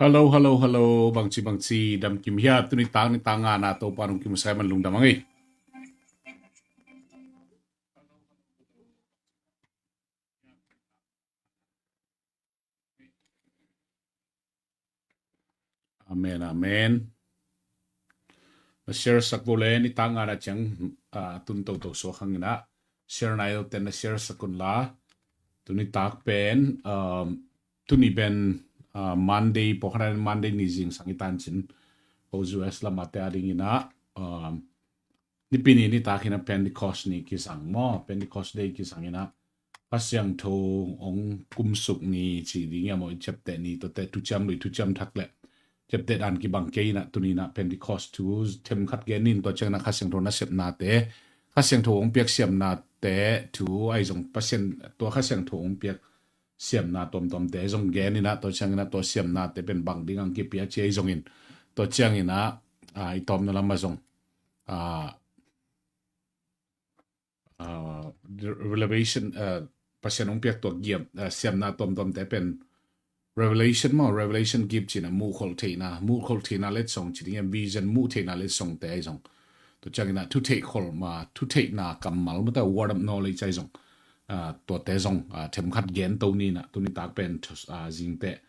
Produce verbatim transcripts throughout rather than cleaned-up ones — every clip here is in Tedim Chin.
Hello, hello, hello. Bangci, bangci, dam kim hia, tuni tang ni tang nga na Topa nung kim sai man lungdam ang ei. Amen, amen. Na share sak vo le, ni tang nga na ciang, ah, tun toto suak hang ina. Share nai lo ten na share sak un la. Tuni tak pen, um, tuni pen, ah, Monday, po khana Monday ni zingsang i tan cin. Ko U S lam a te a ding ina, um, Nipi ni nitak ina Pentecost ni kisang maw, Pentecost Day kisang ina. Kha Siangtho ong kumsuk ni ci ding ia maw, i ciapteh ni, tuate thuciam lui, thuciam thak le ciapteh dan kibang kei ina, tuni ina Pentecost thu themkhat gen ning, tua ciang ina Kha Siangtho nasepnate, Kha Siangtho ong piak siamnate thu ai zong Pasian, tua Kha Siangtho ong piak siamna tuamtuamte zong gen ina, tua ciang ina tua siamnate pen bang ding ang kipia ci ai zongin, tua ciang ina, ah, i tawmna lam a zong, ah, ah, revelation, ah, Pasian ong piak tua giam, ah, siamna tuamtuamte pen revelation maw, revelation gift cina, muhkholh theihna, muhkholh theihna letsong ci ding ia, vision muh theihna letsongte ai zong. Tua ciang ina thutheih kholhma, thutheihna kammal mata, word of knowledge ai zong. Ah, tuate zong, ah, themkhat gen to ni ina, tuni tak pen, ah, zingteh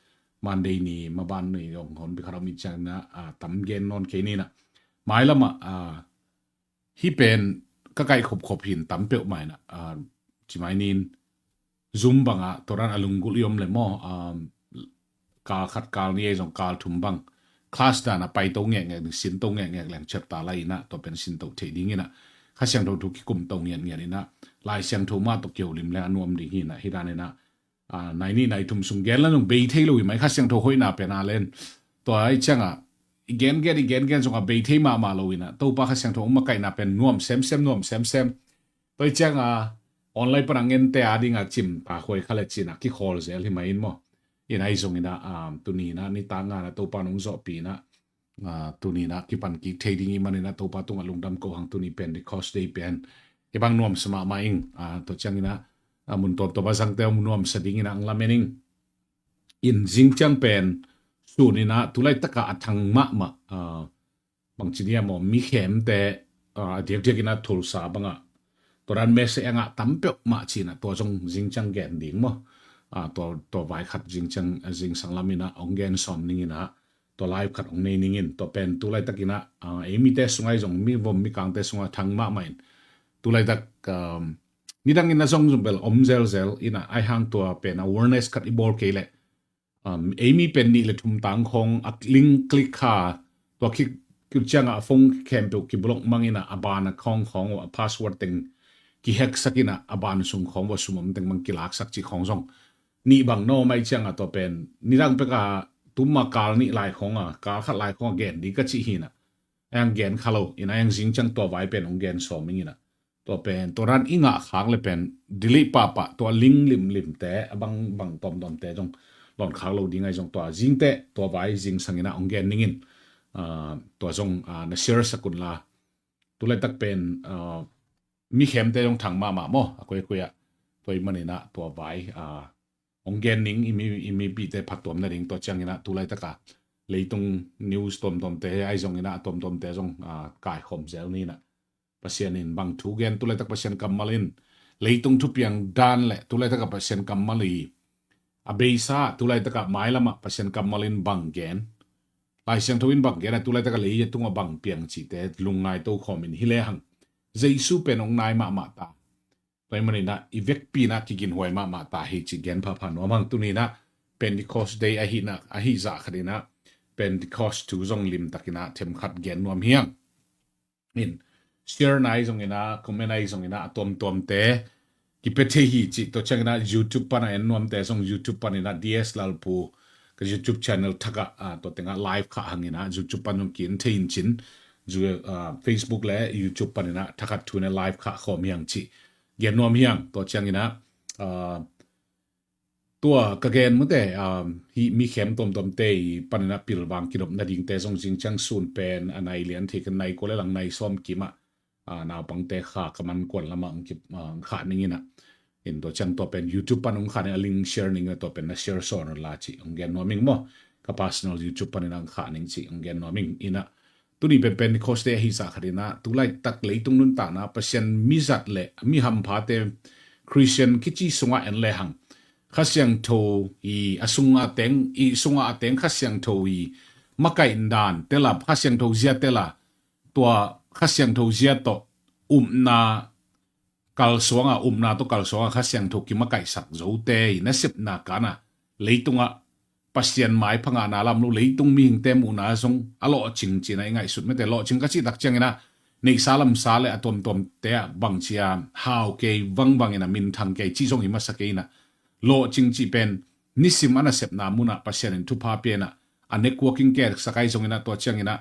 Monday ni maban ni zong hon bikhat om i ciang ina, ah, tam gen nawn kei ni ina. Mailam ah, ah, hi pen ka kaih khopkhop hin tam peuhmah ina, ah, ci mai nin Zoom bang ah tua dan a lunggulh i om le maw, ah, kal khat kal ni ai zong kal thum bang class dan a pai to ngekngek, sin to ngekngek leng ciat ta lai ina, tua pen sin to thei ding ina, Kha Siangtho thu kikum to ngiatngiat ina, Lai Siangtho mah tawh kio lim leng a nuam ding hi ina, hi dan ina, ah, nai ni nai thum sung gen la nung bei thei lo hi mai, Kha Siangtho hoihna pen a len. Tua ai ciang a i gen gen, i gen gen zong a bei thei mahmah lo ina, Topa Kha Siangtho ong makaihna pen nuam semsem, nuam semsem. Tua ai ciang a online pan a ngente a ding a cim ta huai kha le cina kikhawl zel hi mai in maw. Ina ai zong ina, ah, tuni ina nitak nga na Topa nung zawhpi ina, ah, tuni ina kipan kik thei ding i man ina Topa tungah lungdam ko hang, tuni Pentecost Day pen. Kibang nuamsa mahmah ing, ah, tua ciang ina, ah, mun tuamtuam a zangte ong nuamsa ding ina ang lamen ing. In zing ciang pen sun ina tulai taka a thang mahmah, ah, bangci dia maw, mi khemte, ah, a diakdiak ina Tulsa bang ah tua dan message a ngah tam peuhmah cina, tua zong zing ciang gen ding maw. Ah, tua, tua vai khat zing ciang, ah, zingsang lam ina ong gen sawm ning ina, tua live khat ong nei ning in, tua pen tulai tak ina, ah, ei mite sung ai zong, mi vom mi kangte sung a thang mahmah in. Tulai tak, um, nidang ina zong zong bel om zelzel ina, ai hang tua pen awareness khat i bawl kei le, um, ei mi pen nih le thum tang khawng a link click kha, tua khit ciang a phone khempeuh kiblock mang ina, a ban a khawng khawng a password teng kihack sak ina, a ban sung khawng va sum om teng mang kilak sak ci khawng zong nih bang naw mai ciang a, tua pen nidang pek a tuma kal nih lai khawng a, kal khat lai khawng a gen ding ka ci hi ina. Ang gen kha lo ina, ang zing ciang tua vai pen ong gen sawm ing ina. Tua pen, tua dan i ngah khak le pen delete pahpah, tua link limlimte, a bang bang tuamtuamte zong lawn khak lo ding ai zong, tua zingteh tua vai zingsang ina ong gen ning in, ah, tua zong, ah, na share sak un la. Tulai tak pen, ah, mi khemte zong thang mahmah maw, a koikoi ah. Tua i man ina tua vai, ah, ong gen ning, i mi, i mipite phattuam na ding, tua ciang ina tulai taka leitung news tuamtuamte ai zong ina, tuamtuamte zong, ah, kaikhawm zel ni ina. Pasian in bang thu gen, tulai tak Pasian kammal in leitung thupiang dan le tulai taka Pasian kammal i a beisa, tulai taka mailam ah Pasian kammal in bang gen, Lai Siangtho in bang gen a, tulai taka lei a tungah bang piang cihte lungngai to khawm in, hi le hang Jesu pen ong nai mahmah ta. Tua i man ina i vekpi ina kiginhuai mahmah ta hi ci gen phapha nuam hang. Tuni ina Pentecost Day ahi ina, ahi zah khat ina Pentecost thu zong limtak ina themkhat gen nuam hi hang. In share nai zong ina, comment ai zong ina, a tuamtuamte kipia thei hi ci. Tua ciang ina YouTube pan a en nuamte zong YouTube pan ina D S Lalpu ka YouTube channel thak ah, ah, tua teng ah live khah hang ina, YouTube pan zong ki en thei in cin. Zu-, ah, Facebook le YouTube pan ina thakhat thu ina live khah khawm hi hang ci gen nuam hi hang. Tua ciang ina, ah, tua ka gen mute, ah, hi mi khem tuamtuamte i pan ina pilvang kidop nadingte zong zing ciang sun pen a nai lian thei kha, nai kua le lang nai sawm kim ah, ah, naupangte kha ka man kuan lam ah ong ki, ah, ong khah ning ina. In tua ciang tua pen YouTube pan ong khah ning a link share ning ina, tua pen na share sawn un la ci ong gen nuam ing maw. ka personal YouTube panin ang khah ning ci ang gen nuam ing. Inah tuni pen Pentecost te ahi zah khat inah tulaitak leitung nuntakna Pasian mizat le mihamphate Christian kici sungah en lehang Kha Siangtho i a sunga teng i sunga a teng Kha Siangtho i makaih dan tela Kha Siangtho zia tela tua Kha Siangtho zia tawh upna kalsuanga upna tawh kalsuanga Kha Siangtho kimakaihsak zote i nasepna kana leitungah Pasian mai phangahna lam lo leitung mihingte muhna zong a lawhcing cina i ngaihsut mete lawhcing ka cihtak ciangina neihsa lamsa le a tuamtuamte ah bangcia hau kei vangbangina minthang kei ci zong hi masa keina lawhcing cih pen nisim a nasepna munah Pasian in thupha pianah a networking keksak ai zongina tua ciangina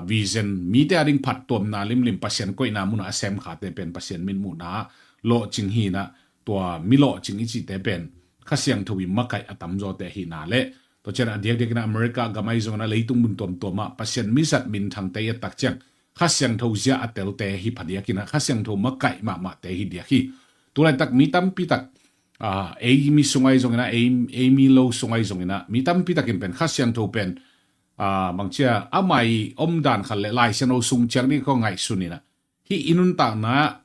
vision mite a ding phattuamna limlim Pasian koihna munah a semkhate pen Pasian mitmuhna lawhcing hina tua mi lawhcing i cihte pen Kha Siangtho i makaih a tamzawte hina le tua cian a diakdiakina America gamai zongina leitung mun tuamtuamah Pasian mizat minthangte i a tak ciang Kha Siangtho zia a telte hi phadiakina Kha Siangtho makaih mahmahte hi diak hi. Tulaitak mi tampitak ei mi sungai zongina ei mi lo sungai zongina mi tampitakin pen Kha Siangtho pen bangcia amai omdan khat le Lai Siangtho sung ciang ding ko ngaihsunina hih i nuntakna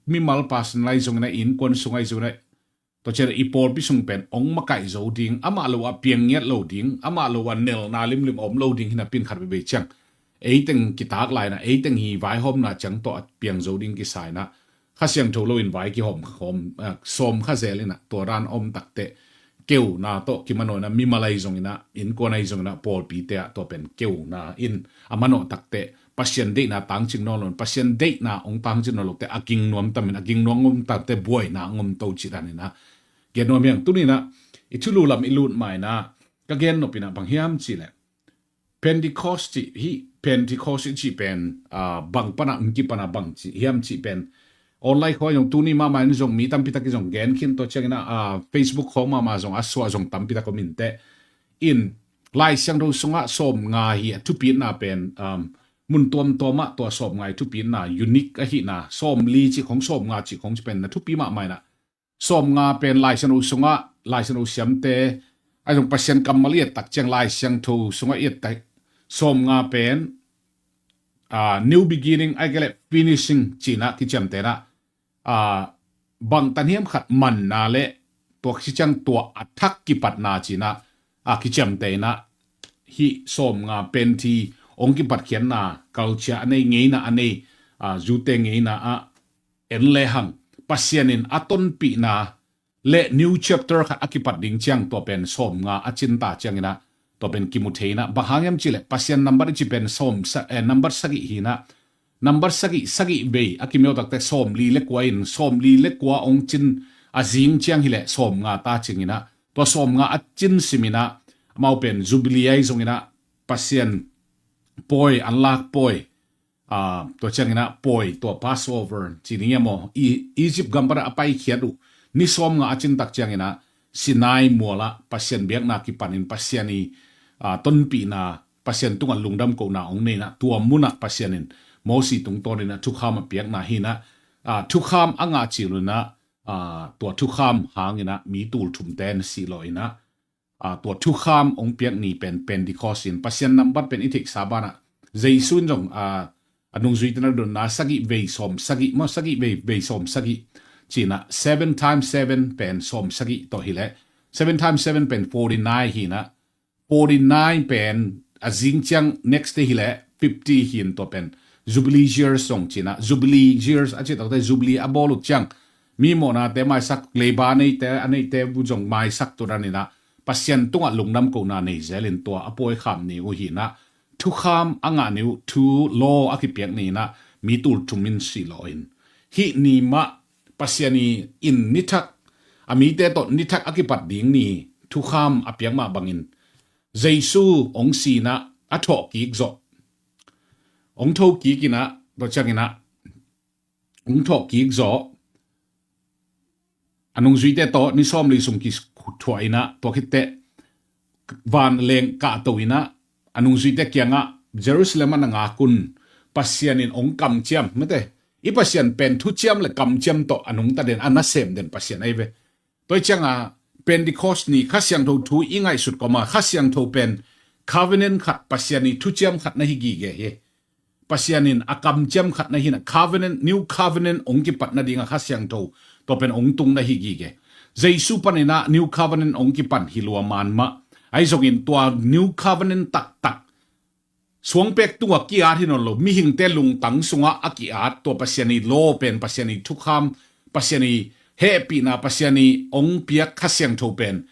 mimal personalize zongina innkuan sungai zongina tua cian i pawlpi sung pen ong makaih zo ding amah lo ah piang ngiat lo ding amah lo ah nelna limlim om lo ding hina pin khat veve ciang eiteng kitak laina eiteng hi vaihawmna ciang tawh a piang zo ding kisaina Kha Siangtho lo in vai kihawm sawm kha zelina tua ran om takte keuna tawh kimanawina mimalai zongina innkuanai zongina pawlpite ah tua pen keuna in a manawh takte Pasian deihna tangcing nawn lo Pasian deihna ong tangcing nawn lote a ging nuam tamin a ging nuam om takte buaina ngom to cih danina gen nuam hiang tunina i thulu lam i lut maina ka gen nopina bang hiam cih le Pentecost cih hi Pentecost i cih pen bang pana mki pana bang cih hiam cih pen online khoi zong tuni mahmah in zong mi tampi taki zong gen khin to ciangina Facebook khong mahmah zong a suah zong tampi tak om inte in Lai Siangtho sungah sawm nga hi a thupitna pen mun tuamtuamah tua sawm nga hi thupitna unique ahihna sawm li cih khong sawm nga cih khong ci pen na thupi mahmah inah sawm nga pen Lai Siangtho sungah Lai Siangtho siamte a zong Pasian kammal i et tak ciang Lai Siangtho sungah i et tak sawm nga pen new beginning ai kele finishing cina kiciamtena bang tanhiam khat manna le tua kiciang tua a thak kipatna cina a kiciamtena hih sawm nga pen thi ong kipatkhiatna culture a nei ngeina a nei zute ngeina ah en lehang Pasian in a tonpihna le new chapter khat a kipat ding ciang tua pen sawm nga a cinta ciangina tua pen kimu theina bang hang hiam cih le Pasian number i ci pen sawm number sagih hina number sagih sagih vei a kimeutakte sawm li le kua in sawm li le kua ong cin a zing ciang hileh sawm nga ta cingina tua sawm nga a cin simina amau pen Jubilee ai zongina Pasian pawi an lak pawi tua ciangina pawi tua Passover ci ding ia maw Egypt gam pana a paikhiat uh ni sawm nga a cintak ciangina Sinai muala Pasian biakna kipanin Pasian i tonpihna Pasian tungah lungdam kohna ong neina tua munah Pasian in Mosi tungtawnina thukham a piakna hina thukham a ngah ciluna tua thukham hangina mi tul thumten sihlawh ina tua thukham ong piak ni pen Pentecost in Pasian nambat pen i theihsa banah Jesu in zong a nungzuite na donna sagih vei sawm sagih maw sagih vei vei sawm sagih cina seven times seven pen sawm sagih tawh hileh seven times seven pen forty nine hina forty nine pen a zing ciang next day hileh fifty hin tua pen Jubilee years zong cina Jubilee years a cih takte Jubilee a bawl uh ciang mi mawhnate maisak leiba neite a neite bu zong maisak turanina Pasian tungah lungdam kohna nei zelin tua a pawi kham ni uh hina thukham a ngah ni uh thu law a kipiak nina mi tul thumin sihlawh in hih ni mah Pasian i in nithak a mite tawh nithak a kipat ding ni thukham a piak mah bangin Jesu ong sina a thawh kik zawh ong tho kik ina tua ciangina ong thawh kik zawh a nungzuite tawh ni sawm li sung kithuah ina tua khitte van leng kahto ina a nungzuite kiangah Jerusalem ah na ngakun Pasian in ong kamciam mate i Pasian pen thuciam le kamciam tawh a nungta den a nasem den Pasian ai ve. Tua cianga Pentecost ni Kha Siangtho thu i ngaihsut koma Kha Siangtho pen covenant khat, Pasian i thuciam khat na hi gige hi. Pasian in a kamciam khat na hi na, covenant, new covenant ong kipat nading a Kha Siangtho tua pen ong tung na hi gige. Jesu panin a new covenant ong kipan hi lua man mah. Ahi zongin tua new covenant taktak suangpek tungah ki-at hi nawn lo, mihingte lungtang sungah a ki-at tua Pasian i law pen, Pasian i thukham, Pasian i hehpihna, Pasian i ong piak Kha Siangtho pen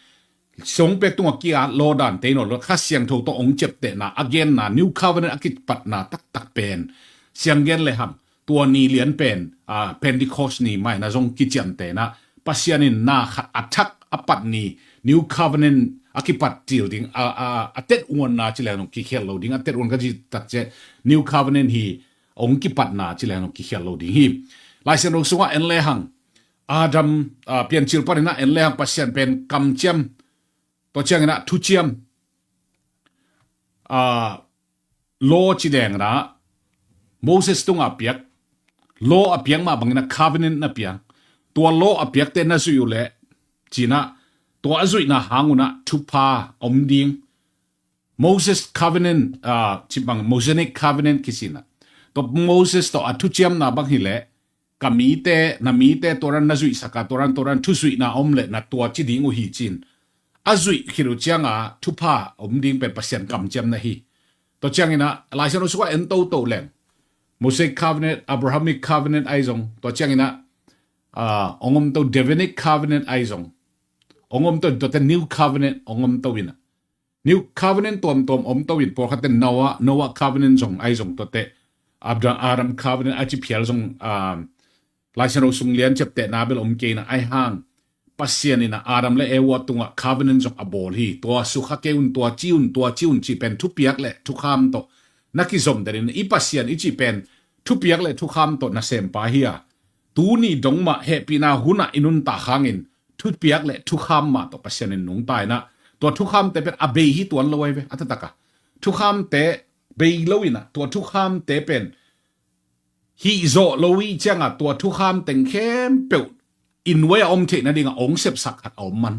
suangpek tungah ki-at law dante hi nawn lo, Kha Siangtho tawh ong ciaptehna a genna, new covenant a kipatna taktak pen siang gen le hang tua ni lian pen, a, Pentecost ni mah in a zong kiciamtehna, Pasian in na khat a thak a pat ni, new covenant a kipat cil ding, a, a, a tetuanna ci leng zong kikhial lo ding, a tetuan ka ci tak ciang new covenant hi ong kipatna ci leng zong kikhial lo ding hi. Lai Siangtho sungah en le hang, Adam, a, Piancil panin a en le hang Pasian pen kamciam, tua ciangin a thuciam, a, law ci deng na, Moses tungah a piak, law a piak mah bangin a covenant na piang. Tua law a piakte na zuih uh leh, ci-in a, tua a zuihna hang un a thupha om ding. Moses covenant, a, ci bang Mosaic covenant kici-in a, tua Moses tawh a thuciamna bang hi leh, ka mite, na mite tua dan na zuihsak a, tua dan, tua dan thuzuihna om leh na tua ci ding uh hi ci-in a zuih khit uh ciang a thupha om ding pen Pasian kamciamna hi. Tua ciangin a, Lai Siangtho sungah en toto leng, Mosaic covenant, Abrahamic covenant ahi zong, tua ciangin a, a, ong om to Davidic covenant ahi zong, ong om to, tuate new covenant ong om to in a, new covenant tuamtuam om to in, pawlkhatte Noah, Noah covenant zong ahi zong, tuate Abra-, Adam covenant a ci phial zong, a, Lai Siangtho sung lian ciaptehna bel om kei in a, ahi hang Pasian in a Adam le Eva tungah covenant zong a bawl hi. Tua sukha kei un, tua ci un, tua ci un ci pen thupiak le thukham tawh na kizom den in, i Pasian i cih pen thupiak le thukham tawh nasempa hi a, tuni dong mah hehpihna hun ah i nuntak hangin thupiak le thukham mah tawh Pasian in nungta in a, tua thukhamte pen a bei hi tuan lo ahi ve, a taktak a. Thukhamte bei lo in a, tua thukhamte pen hih zawh lo i ciang a, tua thukham teng khempeuh in vei a om theih nading a ong sepsak khat a om man.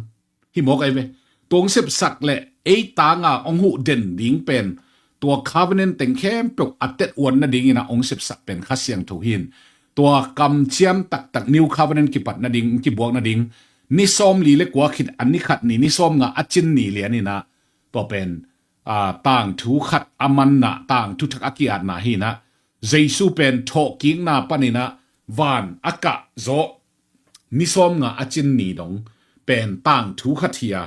Hi mawk ahi ve. Tua ong sepsak le ei tang a ong huh den ding pen, tua covenant teng khempeuh a tetuan nading in a ong sepsak pen Kha Siangtho hi in, tua kamciam taktak new covenant kipat nading, kibuak nading, ni sawmli le kua khit a ni khat ni, ni sawmnga a cin ni lian in a, tua pen, a, tangthu khat a manna, tangthu thak a ki-atna hi in a, Jesu pen thawhkikna panin a van a kah zawh ni sawmnga a cin ni dong pen tangthu khat hi a.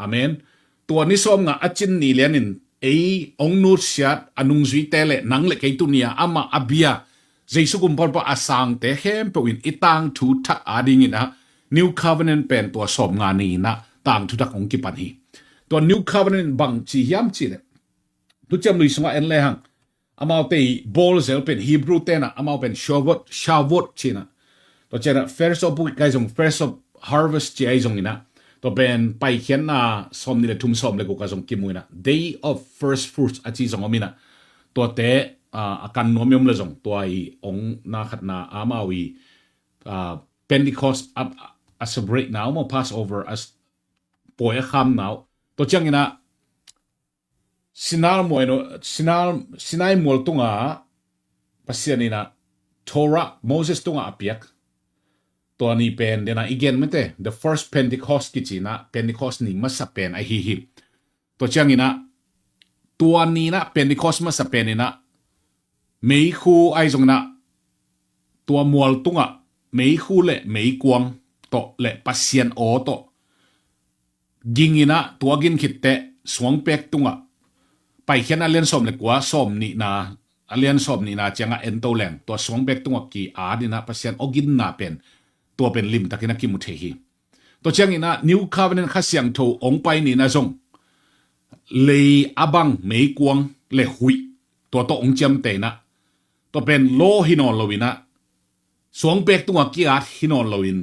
Amen. Tua ni sawmnga a cin ni lianin ei ong nutsiat a nungzuite le nang le kei tuni a amah a bia Jesu kumpipa a sangte khempeuh in i tangthu thak a dingin a new covenant pen tua sawmnga ni in a tangthu thak ong kipan hi. Tua new covenant in bang ci hiam cih leh, Thuciam Lui sungah en le hang, amaute i bawl zel pen Hebrew tena amau pen Shavuot, Shavuot ci-in a, tua ciangin a first of week ahi zong, first of harvest ci ahi zongin a, tua pen Paikhiatna sawmnih le thum, sawm le guk ah zong kimu in a, Day of First Fruits a ci zong om in a, tuate, ah, a kan nuam i om le zong, tua i ong na khatna amau i, ah, Pentecost a, a celebrate na uh maw, Passover a s-, pawi a kham na uh. Tua ciangin a, Sinai mual, Sinai, Sinai mual tungah Pasian in a Torah Moses tungah a piak. Tua ni pen, den a i gen mite, the first Pentecost kici in a, Pentecost ni masa pen ahi hi. Tua ciangin a, tua ni in a Pentecost masa pen in a, meikhu ahi zongin a, tua mual tungah meikhu le meikuang tawh le Pasian aw tawh ging in a, tua gin khit teh suangpek tungah, Paikhiatna a lian sawm le kua, sawmnihna, a lian sawmnihna ciangah en to leng, tua suangpek tungah ki-at in a Pasian aw ginna pen, tua pen limtakin a kimu thei hi. Tua ciangin a New Covenant Kha Siangtho ong pai ni in a zong, lei a bang meikuang le huih, tua tawh ong ciamteh in a, tua pen law hi nawn lo in a, suangpek tungah ki-at hi nawn loin,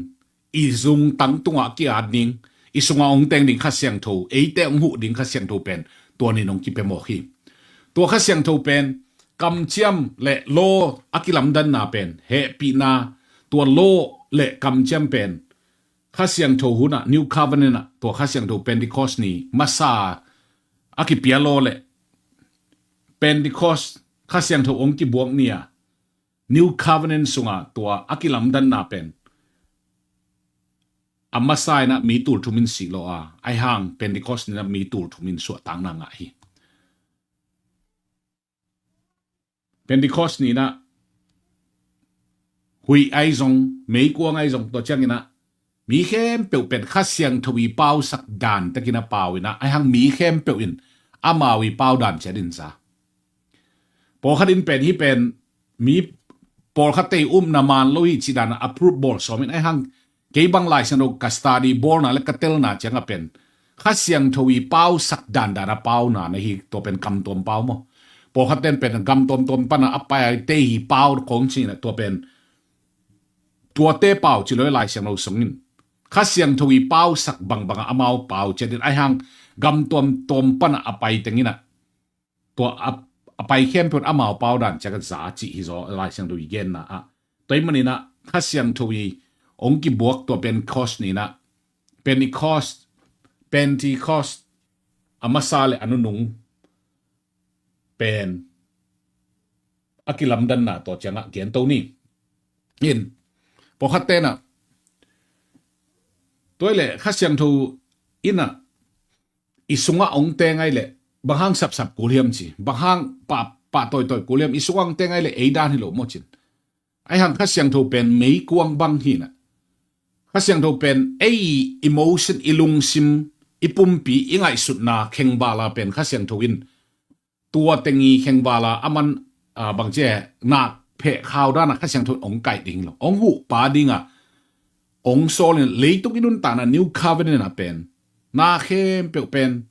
i zungtang tungah ki-at ding, i sungah ong teng ding Kha Siangtho, eite ong huh ding Kha Siangtho pen, tua ni in ong kipia mawk hi. Tua Kha Siangtho pen, kamciam le law a kilamdanna pen, hehpihna, tua law le kamciam pen, Kha Siangtho hun ah, New Covenant ah, tua Kha Siangtho Pentecost ni masa a kipia law le Pentecost Kha Siangtho hong kibuak ni-a New Covenant sunga tua a kilamdanna pen a masa inah mi tul thum in sih lo a, aihang Pentecost ninah mi tul thum in suahtakna ngah hi. Pentecost ninah huih ahi zong, meikuang ahi zong, tua cianginah mi khempeuh pen Kha Siangtho i pausak dan takin a pau inah, aihang mi khempeuh in amau i pau dan ciat in za. Pawlkhat in pen hih pen mi pawlkhatte i upna man lo hi cih dan a approve bawl sawm in, aihang kei bang Lai Siangtho ka study bawlna le ka telna ciang a pen Kha Siangtho i pausak dandan a pauna na hi, tua pen gamtuam pau maw? Pawlkhatte in pen gamtuamtuam pana a paite hi pau kong ci inah, tua pen tuate pau ci lo hi Lai Siangtho sungin. Kha Siangtho i pausak bangbang a amau pau ciat in, aihang gamtuamtuam pana a pai teng inah tua a, a pai khempeuh amau pau dan ciat a za cih hi zaw Lai Siangtho i genna ah. Tua ahih maninah Kha Siangtho i hong kibuak tua Pentecost ninah, Pentecost, Pentecost a masa le a nunung pen a kilamdanna tua ciangah gento ni. In, pawlkhat tenah tua i le Kha Siangtho inah i sungah hong teng ai le bang hang sapsap kul hiam ci, bang hang pah, pah tawitawih kul hiam, i sungah hong teng ai le ei dan hi lo maw cin. Aihang Kha Siangtho pen meikuang bang hinah, Kha Siangtho pen ei emotion, i lungsim, i pumpi, i ngaihsutna khengvala pen Kha Siangtho in tua teng i khengvala a man, a, bang ci e, nak pheh khau dana Kha Siangtho in hong kaih ding lo, hong huh pa dinga hong sawl in, leitung i nuntakna New Covenant a pen na khempeuh pen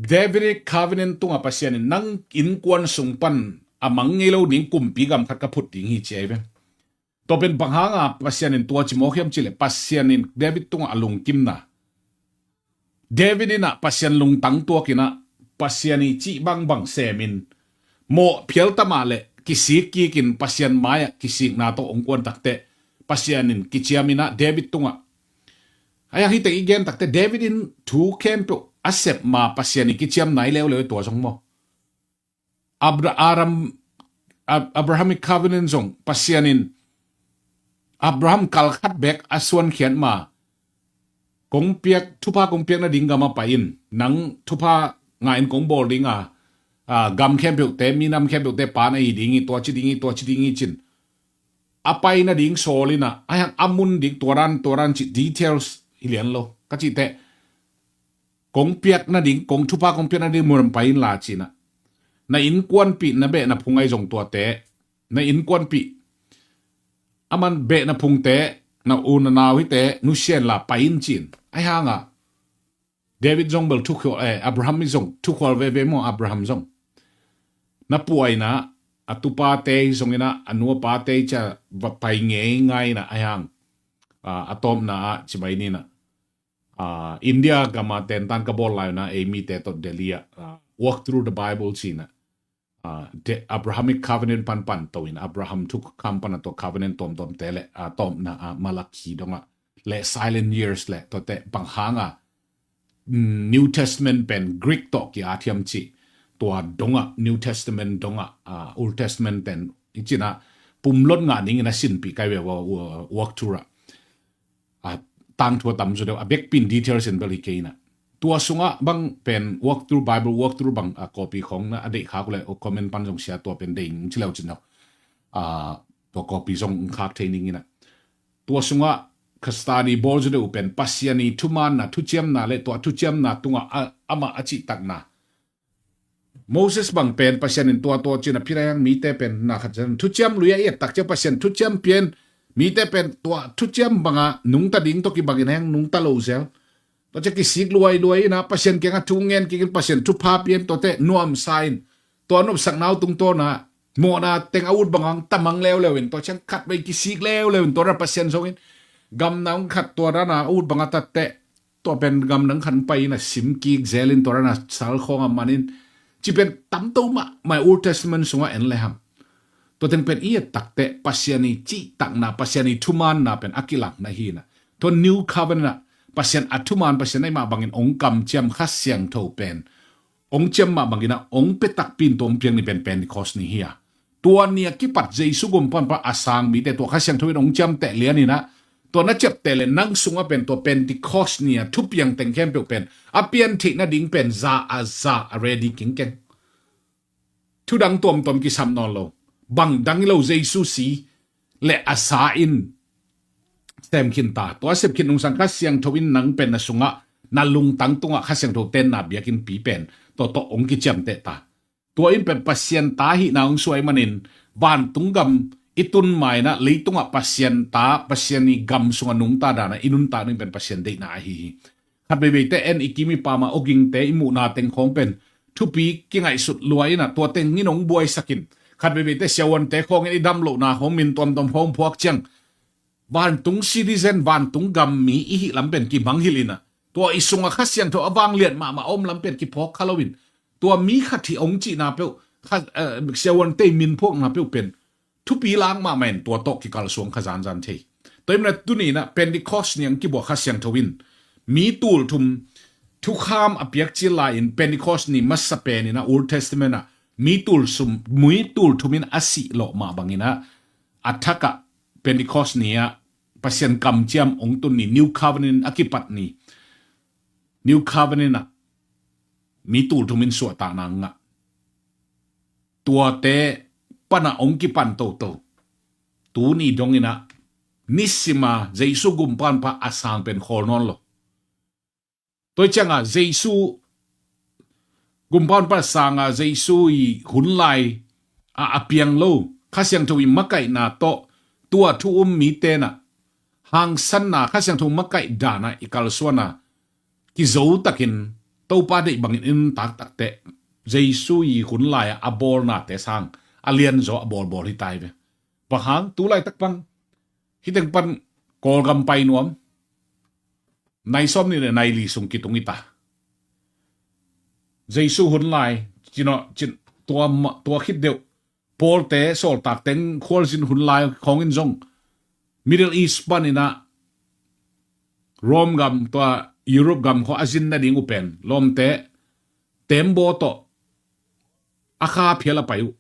Davidic Covenant tunga Pasian in nang innkuan sung pan a mang ngei lo ding kumpi gam khat ka phut ding hi ci ai ve. Tua pen bang hanga Pasian in tua ci mawk hiam ci le, Pasian in David tungah a lungkimna, David inah Pasian lungtang tuakinah Pasian i cih bangbang semin mawh phialtama le kisik kikin Pasian mai-ah kisikna tawh hong kuan takteh Pasian in kiciam inah David tungah, aihang hih teng i gen takteh David in thu khempeuh a sep ma Pasian i kiciam nai leuleu i tua zong maw? Abra-, Aram-, Ab-, Abrahamic Covenant zong Pasian in Abraham kal khat bek a suankhiat ma, kong piak, thupha kong piak nading gam a pai in, nang thupha ngah in kong bawl dinga, a, gam khempeuhte, minam khempeuhte pa na hi ding hi, tua ci ding hi, tua ci ding hi cin. A pai nading sawl inah, aihang a mun ding tua dan, tua dan ci details hi lian lo. Ka cih teh, kong piak nading, kong thupha kong piak nading mun pai in la cinah, na innkuanpih, na behna phung ai zong tuate, na innkuanpih, a man behna phungte, na u na nau hite nusia in la pai in cin. Aihanga David zong bel thukhual, eh, Abraham i zong thukhual veve maw, Abraham zong na puaina, a tupate hi zonginah, a nuapate hi cia va pai ngei ngaina aihang, a, a tawpna ah ci mai ninah, a, India gama tentan ka bawl laina ei mite tawh Delhi ah, a, Walk Through the Bible cinah, a, de, Abrahamic Covenant panpan to in Abraham thukham pana tua Covenant tuamtuamte le, a, tawpna, a, Malakhi dongah le Silent Years le tuate bang hanga, mm, New Testament pen Greek tawh ki-at hiam cih, tua dongah, New Testament dongah, a, Old Testament ten i cinah pumlot ngah dingin a sinpih kai ve ua, ua, Walk Through ah. A, tangthu a tam zaw deuh, a bekpin details in bel hi kei inah. Tua sungah bang pen Walk Through Bible, Walk Through bang, a, copy khong na a deih khak uh le, o, comment pan zong sia, tua pen deih ci leu cin lo. A, tua copy zong khak thei ning inah. Tua sungah ka study bawl zaw deuh uh pen Pasian i thumaanna, thuciamna le tua thuciamna tungah a, amah a cihtakna. Moses bang pen Pasian in tua tua cin a phit aihang mite pen na khat ciang thuciam lui a i et tak ciang Pasian thuciam pian, mite pen tua thuciam banga nungta ding tawh kibangin aihang nungta lo zel. Tua ciang kisik luailuai inah Pasian kiangah thu ngen kikin Pasian thupha pian tuate nuamsa in, tua nopsakna uh tungtawna mawhna teng a ut banga hong tamang leuleu in, tua ciang khatvei kisik leuleu in, tua dan Pasian zongin gamna hong khat tua dana a ut banga tatteh tua pen gam dang khat pai in a sim kik zel in, tua dan a sal khawng a man in, ci pen tamto mahmah Old Testament sungah en le hang. Tua teng pen i et takteh Pasian i cihtakna, Pasian i thumaanna pen a kilangna hi inah. Tua New Covenant ah Pasian a thumaan, Pasian a i mah bangin hong kamciam Kha Siangtho pen ong ciam mah bangin ah ong pia takpi in tua ong piak ni pen Pentecost ni hi a, tua ni a kipat Jesu gumpanpa a sang mite tua Kha Siangtho in ong ciamteh lian in ah, tua na ciapteh le nang sungah pen tua Pentecost ni a thupiang teng khempeuh pen a pian theih nading pen za a za a ready kingkeng. Thudang tuamtuam kisam nawn lo, bang dang hi lo, Jesu si le a sa in sem khin ta. Tua sep khin nungsang Kha Siangtho in nang pen na sungah, na lungtang tungah Kha Siangtho tenna biakinnpi pen tua tawh ong kiciamteh ta. Tua in pen Pasian ta hihna ong suai manin vantung gam i tun ma in ah leitungah Pasian ta, Pasian i gam sungah nungta dan a i nuntak ding pen Pasian deihna ahi hi. Khat veiveite en i kim i pam a awgingte i muhna teng khawng pen thupi kingaihsut lua in ah tua teng in ong buaisak in, khat veiveite siavuante khawng in i dam lohna khawng min tuamtuam khawng phuak ciang, vantung citizen, vantung gam mi i hih lam pen kimangngilh in ah, tua i sungah Kha Siangtho a vanglian mahmah a om lam pen kiphawk kha lo in, tua mi khat hi ong cihna peuh, kha, eh, siavuante i min phuakna peuh pen thupi lak mahmah in tua tawh kikalsuang kha zanzan thei. Tua hi manin ah tuni in ah Pentecost ni a ong kibuak Kha Siangtho in mi tul thum thukham a piak cil lai in Pentecost ni masa pen in ah Old Testament ah mi tul sum, mi tul thum in a sih lawh mah bangin ah a thak ah Pentecost ni ah Pasian kamciam ong tun ni, New Covenant a kipat ni, New Covenant ah mi tul thum in suahtakna ngah. Tuate pan a ong kipan toto. Tuni dong in ah nisim a Jesu gumpanpa a sang pen khawl nawn lo. Tua ciang a Jesu gumpanpa sang a Jesu i hun lai a a piang lo, Kha Siangtho i makaihna tawh tua thu um mite in ah hangsanna, Kha Siangtho makaih dan a i kalsuan a kizo takin Topa deih bangin i nuntak takteh Jesu i hun lai a a bawlnate sang a lianzaw a bawlbawl hi tai ve. Bang hang, tu laitak pan, hih teng pan Kawlgam pai nuam, nai sawm nih le nai li sung kitung hi ta. Jesu hun lai, cin aw, cin, tua ma-, tua khit deuh Pawlte, sawltakte khualzin hun lai khawng in zong Middle East pan in ah Rome gam, tua Europe gam khawng a zin nading uh pen lawmte tembaw tawh a kha phial a pai uh.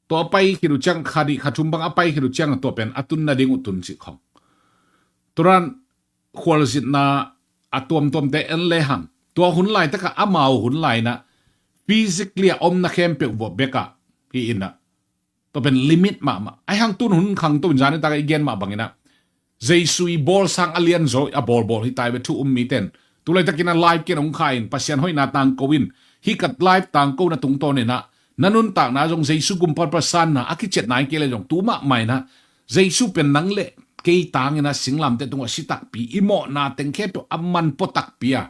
Tua a pai khit uh ciang, kha nih kha thum bang a pai khit uh ciang a tua pen a tun nading uh tun cih khawng. Tua dan khualzinna a tuamtuamte en lehang, tua hun laitak a amau hun lai in ah physically a omna khempeuh vua bek ah hi in ah, tua pen limit mahmah. Ahi hang tun hun khangto in zan nitak a i gen mah bangin ah Jesu i bawl sang a lianzaw a bawlbawl hi tai ve thu um mite in. Tu laitakin a live ken ong kha in Pasian hoihna tangko in, hih ka live tangkona tungtawn in ah na nuntakna zong Jesu gumpanpa sanna a kiciat nai kei leh zong tu mahmah in ah Jesu pen nang le kei tang in ah singlamteh tungah si takpi, i mawhna teng khempeuh a man pua takpi a,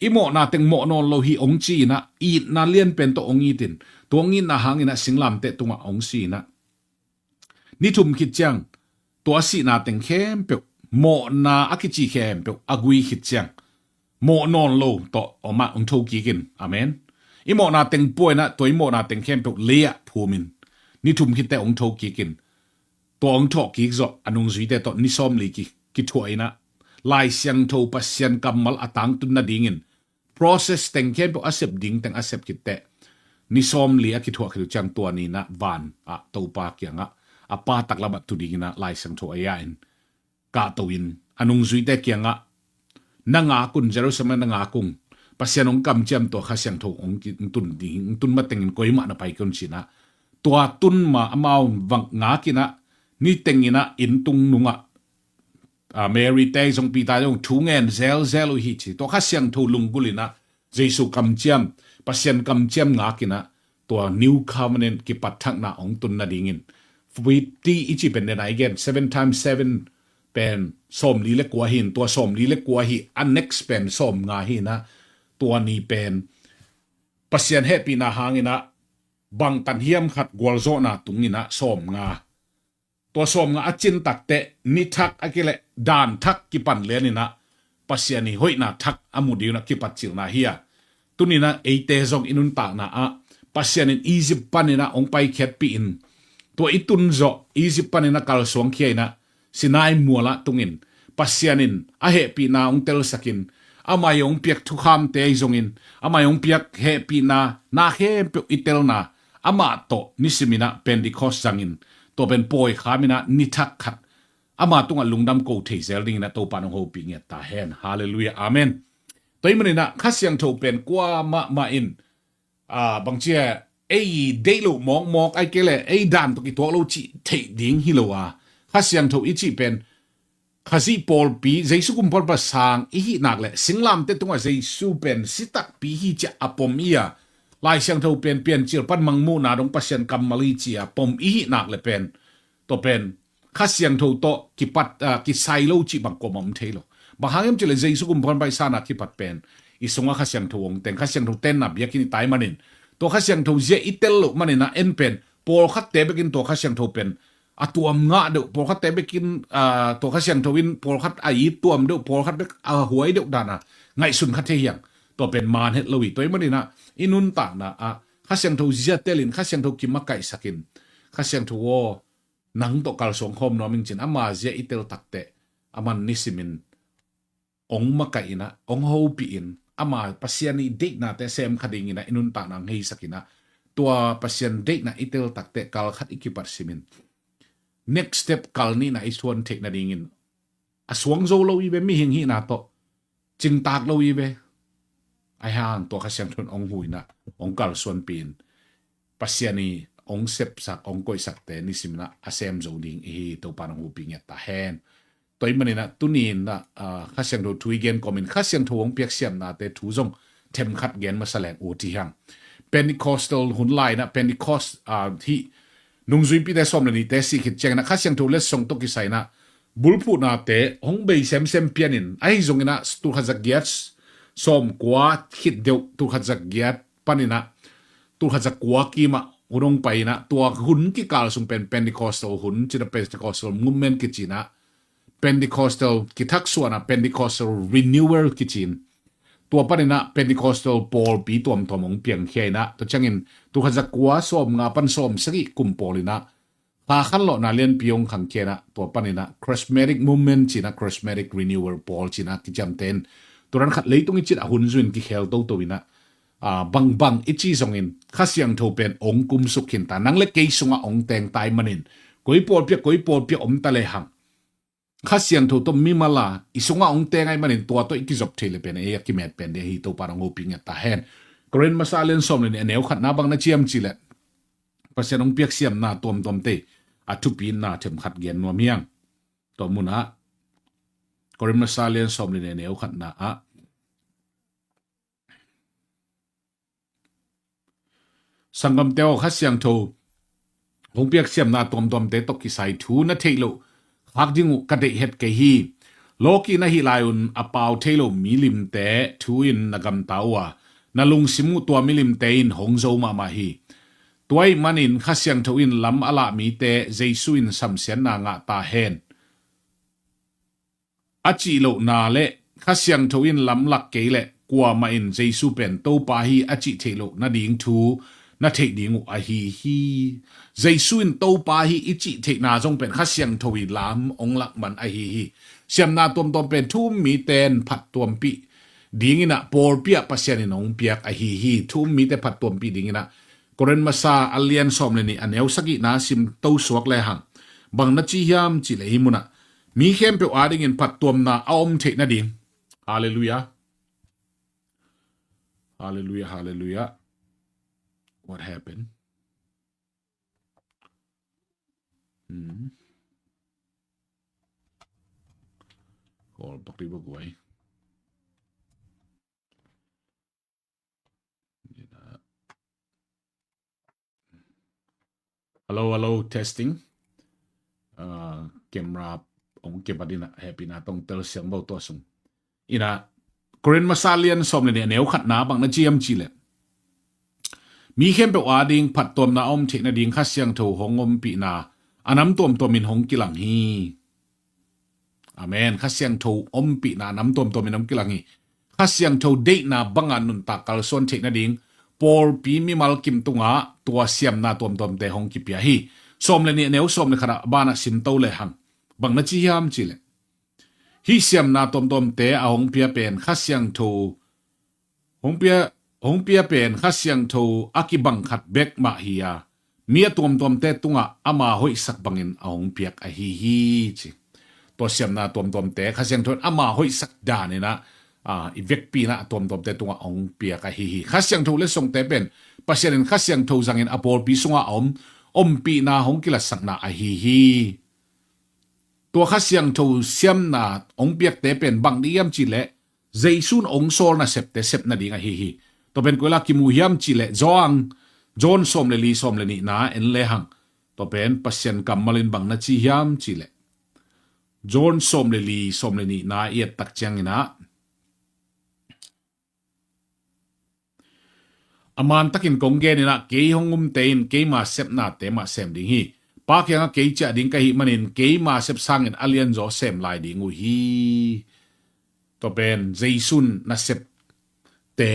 i mawhna teng mawh nawn lo hi ong ci in ah itna lian pen tawh ong it in, tua ong itna hang in ah singlamteh tungah ong si in ah ni thum khit ciang tua sihna teng khempeuh, mawhna a kici khempeuh a gui khit ciang, mawh nawn lo tawh om ah ong tho kik in. Amen. I mawhna teng pua in ah tua i mawhna teng khempeuh lei ah phum in, ni thum khit teh ong tho kik in. Tua ong thawh kik zawh a nungzuite tawh ni sawmli ki, kithuah in ah Lai Siangtho Pasian kammal a tangtun nadingin process teng khempeuh a sep ding teng a sep khit teh ni sawmli a kithuah khit uh ciang tua ni in ah van ah Topa kiangah a Pa taklam ah tu ding in ah Lai Siangtho a ia in kahto in a nungzuite kiangah na ngak un, Jerusalem na ngak un, Pasian ong kamciam tua Kha Siangtho ong ki, ong tun ding, ong tun matengin koimah na pai kei un ci in ah tua tun ma amau vang ngak in ah ni teng in ah inn tung nungah a, Mary te zong Peter zong thu ngen zelzel uh hi ci. Tua Kha Siangtho lunggulh in ah Jesu kamciam, Pasian kamciam ngak in ah tua New Covenant kipat thakna ong tun nadingin fifty i ci pen den a i gen, seven times seven pen sawmli le kua hi in, tua sawmli le kua hi a, next pen sawmnga hi in ah tua ni pen Pasian hehpihna hang in ah bangtan hiam khat gualzawhna tung in ah sawmnga, tua sawmnga a cin takteh ni thak a kileh dan thak kipan lian in ah Pasian i hoihna thak a mu ding in ah kipat cilna hi a. Tuni in ah eite zong i nuntakna ah Pasian in Egypt pan in ah ong paikhiatpih in, tua i tun zawh Egypt pan in ah kalsuang khia in ah Sinai mual ah tung in, Pasian in a hehpihna ong telsak in, amah i hong piak thukhamte ahi zongin, amah i hong piak hehpihna, na khempeuh i telna, amah tawh nisimin ah Pentecost zangin, tua pen pawi khamin ah ni thak khat ama tungah lungdam ko thei zel dingin ah Topa in hong hopih ngiat ta hen. Halleluiah. Amen. Tua ahih manin ah Kha Siangtho pen kua mahmah in, ah, bangcia ei deih loh mawkmawk ahih kei leh ei dan tawh kituak lo cih theih ding hi lo a, Kha Siangtho i cih pen Khazih pawlpi, Jesu Kumpipa sang i hih nak leh singlamteh tungah Jesu pen si takpi hi ci-a a pom i a, Lai Siangtho pen Piancil pan Mangmuhna dong Pasian kammal hi ci-a pom i hih nak leh pen, tua pen Kha Siangtho tawh kipat, ah, kisai lo cih bang kuamah om thei lo. Bang hang hiam cih leh Jesu Kumpipa i sanna kipat pen i sungah Kha Siangtho hong teng, Kha Siangtho tenna biakinn i tai manin, tua Kha Siangtho zia i tel loh manin ah en pen pawlkhatte bekin tua Kha Siangtho pen a tuam ngah deuh, pawlkhatte bekin, ah, tua Kha Siangtho in pawlkhat a it tuam deuh, pawlkhat bek a huai deuh dana ngaihsun kha thei hi hang. Tua pen man het lo hi. Tua ahih manin ah i nuntakna ah Kha Siangtho zia telin, Kha Siangtho kimakaihsakin, Kha Siangtho aw, nang tawh kalsuan khawm nuam ing ci-in ama zia i tel takteh, aman nisimin hong makaih in ah, hong hopih in, ama Pasian i deihnate sem kha dingin ah i nuntakna hong heisak in ah, tua Pasian deihna i tel takteh kal khat i kipat simin next step, kal nihna i suan theih nadingin a suang zo lo hi ve, mihing hihna tawh cingtak lo hi ve. Ahi hang tua Kha Siangtho in hong hu in ah, hong kalsuanpih in, Pasian i hong sepsak, hong koihsakte nisimin ah a sem zo ding i hi. Topa in hong hopih ngiat ta hen. Tua ahih manin ah tuni in ah, ah, Kha Siangtho thu i gen kawmin Kha Siangtho hong piak siamnate thu zong themkhat gen masa leng ut hi hang. Pentecostal hun lai in ah Pentecost, ah, hih nungzuipite sawm le nihte sih khit ciangin ah Kha Siangtho letsong tawh kisai in ah bulphuhnate hong bei semsem pianin, ahi zongin ah tul khat za giat sawm kua khit deuh, tul khat za giat panin ah tul khat za kua kimah hun hong pai in ah, tua hun kikal sung pen Pentecostal hun ci-in ah, Pentecostal movement kici in ah, Pentecostal kithaksuahna, Pentecostal renewal kici in, tua panin ah Pentecostal pawlpi tuamtuam hong piangkhia in ah, tua ciangin tul khat za kua sawm nga pan sawm sagih kum pawl in ah kha khanlawhna lianpi hong khangkhia in ah, tua panin ah charismatic movement ci-in ah, charismatic renewal pawl ci-in ah kiciamteh in, tua dan khat leitung i cih a hun zui in kikhel toto in ah, ah, bangbang i cih zongin Kha Siangtho pen hong kumsuk khin ta, nang le kei sungah hong teng ta ahih manin, koi pawlpi ah, koi pawlpi ah om ta lehang, Kha Siangtho tawh mimal a i sungah hong teng ahih manin tua tawh i kizop thei leh pen ei a kimet pen ding ahi. Topa in hong hopih ngiat ta hen. Korin masa lian sawm le nih a neu khatna bang na ci hiam cih leh, Pasian hong piak siamna tuamtuamte a thupina themkhat gen nuam hi hang. Tua munah Korin masa lian sawm le nih a neu khatna ah, sanggamte aw, Kha Siangtho hong piak siamna tuamtuamte tawh kisai thu na theih loh khak ding uh ka deih het kei hi. Lawki na hih lai-un a pau thei lo milimte thu in na gamta uh a, na lungsim uh tua milimte in hong zo mahmah hi. Tua ahih manin Kha Siangtho in lam a lah mite Jesu in samsiatna ngah ta hen, a cih lohna le Kha Siangtho in lamlak kei leh kuamah in Jesu pen Topa hi a cih theih loh nading thu na theih ding uh ahi hi. Jesu in Topa hi i cih theihna zong pen Kha Siangtho i lam hong lak man ahi hi. Siamna tuamtuam pen thu um mite in phattuampih dingin ah pawlpi ah Pasian in hong piak ahi hi. Thu um mite phattuampih dingin ah Korin masa a lian sawm le nih a neu sagihna sim to suak lehang bang na ci hiam cih leh, hih munah mi khempeuh adingin phattuamna a om theih nading. Halleluiah. Halleluiah, halleluiah. What happened? Hmm. Call pak ri bak wai. Hello, hello, testing. Ah, camera hong kibat in ah, hehpihna tawh telsiam bo tua sung. In ah, Korin masa lian sawm le nih a neu khatna bang na ci hiam cih leh, mi khempeuh ading phattuamna a om theih nading Kha Siangtho hong ompihna a nam tuamtuam in hong kilang hi. Amen. Kha Siangtho ompihna a nam tuamtuam in hong kilang hi. Kha Siangtho deihna banga nuntak kalsuan theih nading pawlpi mimal kim tungah tua siamna tuamtuamte hong kipia hi. Sawm le nih a neu sawm le khat ah banah sim to lehang bang na ci hiam cih leh, Hih siamna tuamtuamte a hong pia pen Kha Siangtho, hong pia, hong pia pen Kha Siangtho a kibang khat bek mah hi a, mi a tuamtuamte tungah ama hoihsak bangin a hong piak ahi hi, ci. Tua siamna tuamtuamte Kha Siangtho in ama hoihsak danin ah, a, i vekpi-in ah a tuamtuamte tungah a hong piak ahi hi. Kha Siangtho letsongte pen Pasian in Kha Siangtho zangin a pawlpi sungah a om, ompihna hong kilatsakna ahi hi. Tua Kha Siangtho siamna hong piakte pen bang ding hiam cih leh, Jesu in hong sawl nasepte sep nading ahi hi. Tua pen koi la kimu hiam cih leh, John, John sawm le li, sawm le nihna en lehang, tua pen Pasian kammal in bang na ci hiam cih leh, John sawm le li, sawm le nihna i et tak ciangin ah, a mantakin kong genin ah, kei hong umte in keima sepnate mah sem ding hi. Pa kiangah kei ciah ding ka hih manin keima sep sangin a lianzaw sem lai ding uh hi. Tua pen Jesu in nasepte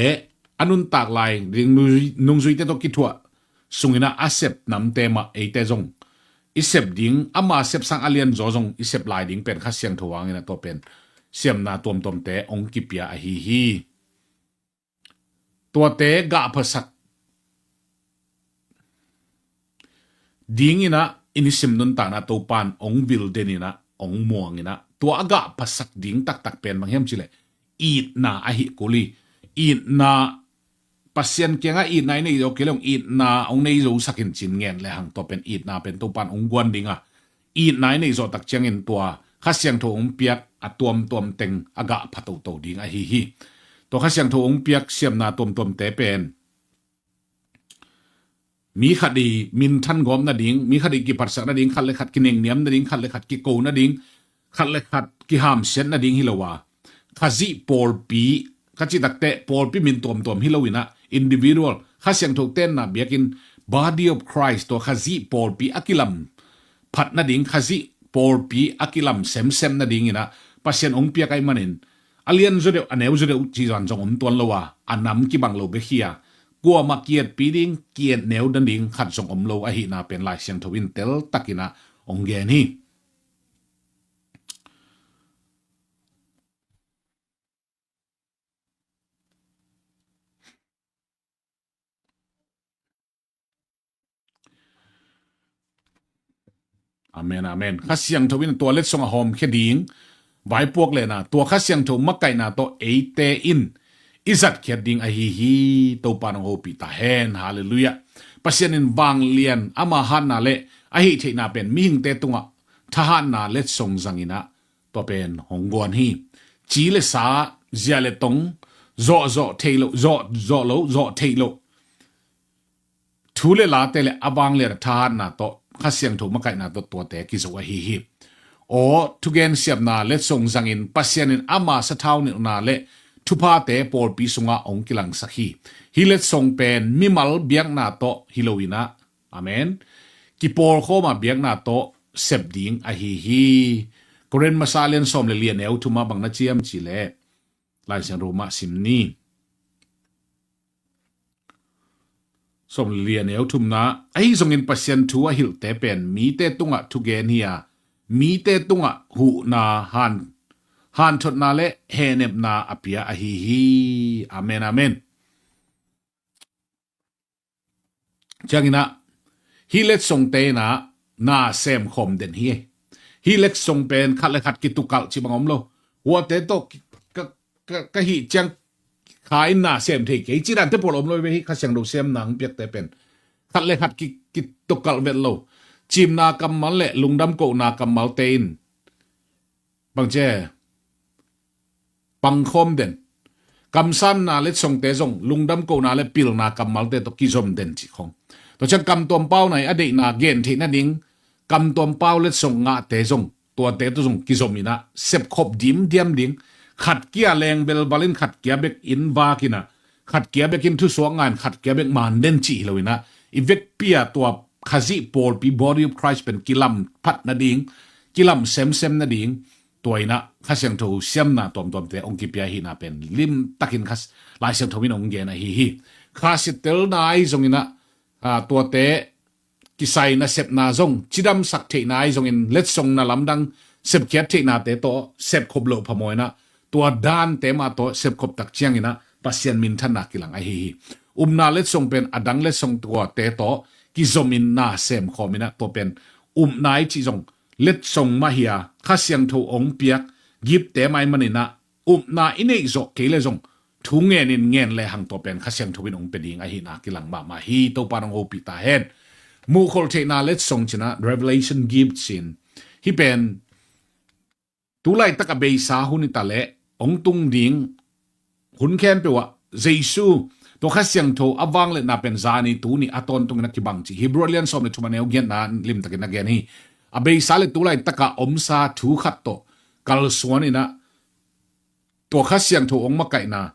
a nuntak lai ding nungzui-, nungzuite tawh kithuah sungin ah a sep namte mah eite zong i sep ding, ama sep sang a lianzaw zong i sep lai ding pen Kha Siangtho hangin ah tua pen siamna tuamtuamte hong kipia ahi hi. Tuate gahphasak dingin ah i nisim nuntakna Topa'n hong vil denin ah, hong muangin ah, tua a gahphasak ding taktak pen bang hiam cih leh, itna ahi kul hi. Itna, Pasian kiangah itna i neih zawh kei leh hong itna hong nei zosak in ci-in ngen lehang, tua pen itna pen Topa'n hong guan ding a, itna i neih zawh tak ciangin tua Kha Siangtho hong piak a tuamtuam teng a gahpha toto ding ahi hi. Tua Kha Siangtho hong piak siamna tuamtuamte pen mi khat i minthan gawp nading, mi khat i kiphatsak nading, khat le khat kinengniam nading, khat le khat kiko nading, khat le khat kihamsiat nading hi lo a, Khazih pawlpi, ka cih takteh pawlpi min tuamtuam hi loin ah, individual, Kha Siangtho tenna biakinn, Body of Christ, tua Khazih pawlpi a kilam phat nading, Khazih pawlpi a kilam semsem nadingin ah Pasian hong piak ahih manin, a lian zaw deuh, a neu zaw deuh cih zong om tuan lo a, a nam kibang lo bek hi a, kuamah ki-etpi ding, ki-et neu nading khat zong om lo ahihna pen Lai Siangtho in teltakin ah hong gen hi. Amen, amen. Kha Siangtho in tua letsong a hawmkhia ding vaipuak lehna, tua Kha Siangtho makaihna tawh eite in i zatkhiat ding ahi hi. Topa'n hong hopih ta hen. Halleluiah. Pasian in vanglian ama hatna le a hih theihna pen mihingte tungah thahatna letsong zangin ah tua pen hong guan hi. Ci le sa, zia le tong, zawh zawh theih loh, zawh zawh loh, zawh theih loh thu le late le a vanglian a thahatna tawh, Kha Siangtho makaihna tawh tuate kizo ahi hi. Aw, thugen siamna letsong zangin Pasian in ama sathau nilhna le thuphate pawlpi sungah hong kilangsak hi. Hih letsong pen mimal biakna tawh hi loin ah, amen, kipawlkhawm a biakna tawh sep ding ahi hi. Korin masa lian sawm le li a neu thum ah bang na ci hiam cih leh, Lai Siangtho mah sim ni. Sawm le li a neu thumna, ahi zongin Pasian thu a hilhte pen mite tungah thugen hi a, mite tungah huhna, han, hanthotna le hehnepna a pia ahi hi. Amen, amen. Ciangin ah, hih letsongte in ah na semkhawm den hi. Hih letsong pen khat le khat kitukalh cih bang om lo. Huate tawh ki-, ka, ka, ka hih ciang kha in na sem thei kei cih dante pawl om lo ve. Hih Kha Siangtho siamna hong piakte pen khat le khat ki, kitukalh vet lo. Cimna kammal le lungdam kohna kammalte in bang ci, pangkhawm den. Kamsanna letsongte zong lungdam kohna le pilna kammalte tawh kizom den cih khong. Tua ciang kamtuam pauna i a deihna gen theih nading, kamtuam pau letsong ngahte zong, tuate tawh zong kizom in ah sepkhop dimdiam ding. Khat kia leng belbal in khat kia bek in vak in ah, khat kia bek in thusuak nga in khat kia bek man den cih hi loin ah, i vekpi a tua Khazih pawlpi, Body of Christ pen kilam phat nading, kilam semsem nading, tua in ah Kha Siangtho siamna tuamtuamte hong kipia ahihna pen limtakin Kha, Lai Siangtho in hong gen ahi hi. Kha siatelna ahi zongin ah, a, tuate kisai nasepna zong, cidamsak theihna ahi zongin letsong na lamdang sepkhiat theihnate tawh sepkhop loh phamawh inah, tua dante mah tawh sepkhop tak cianginah Pasian minthanna kilang ahi hi. Upna letsong pen a dang letsong tuate tawh kizomin na semkhawm inah, tua pen upna i cih zong letsong mah hi a, Kha Siangtho ong piak gipte mah i maninah upna i neih zawh kei le zong thu ngenin ngen le hang tua pen Kha Siangtho in ong pia ding ahihna kilang mahmah hi. Topa nong hopih ta hen. Muhkholh theihna letsong cinah Revelation gift cin hi pen tu laitak a beisa hun i ta leh ong tung ding hun khempeuh ah Jesu tua Kha Siangtho a vangliatna pen zani tuni a tawntungin a kibang cih Hebrew a lian sawm le thum a neu giatna limtakin a gen hi. A beisa le tu laitak a omsa thu khat tawh kalsuan inah tua Kha Siangtho ong makaihna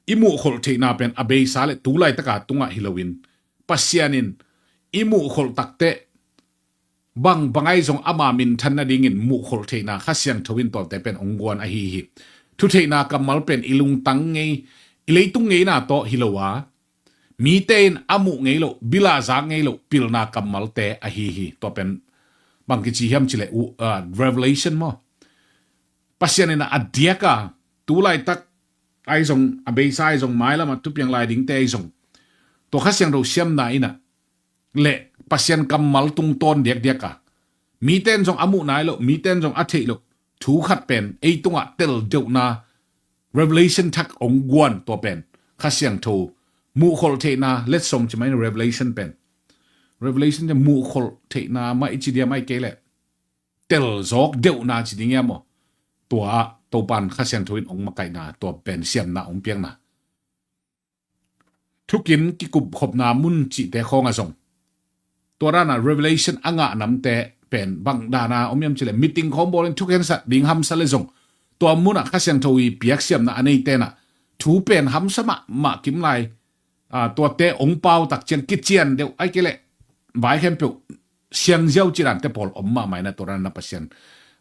i muhkholh theihna pen a beisa le tu laitaka tungah hi loin Pasian in i muhkholh takteh bang bang ahi zong ama minthan nadingin muhkholh theihna Kha Siangtho in tuate pen ong guan ahi hi. Thutheihna kammal pen i lungtang ngei, i leitung ngeina tawh hi lo a, mite in a muh ngei loh, bil a zak ngei loh pilna kammalte ahi hi. Tua pen bang kici hiam cileh uh, ah, Revelation maw? Pasian in a diaka tu laitak ahi zong, a beisa ahi zong, mailam a thupiang lai dingte ahi zong, tua Kha Siangtho siamna inah le Pasian kammal tungtawn diakdiaka mite in zong a muh nai loh, mite in zong a theih loh thu khat pen ei tungah tel deuhna Revelation thak ong guan tua pen Kha Siangtho muhkholh theihna letsong ci mai Revelation pen. Revelation ci muhkholh theihna mah i ci diam ai kei leh tel zawk deuhna ci ding ia maw? Tua ah Topan Kha Siangtho in ong makaihna tua pen siamna ong piakna. Thukin kikupkhopna mun cihte khawng a zong tua dana Revelation a ngah namte pen bang dana om iam cileh meeting khawng bawlin thukhensat ding hamsa le zong tua munah Kha Siangtho i piaksiamna a nei tenah thu pen hamsa mahmah kimlai, ah, tuate ong pau tak ciang kician deuh ai kei leh vai khempeuh siangziau cidante pawl om mahmah inah tua dana Pasian,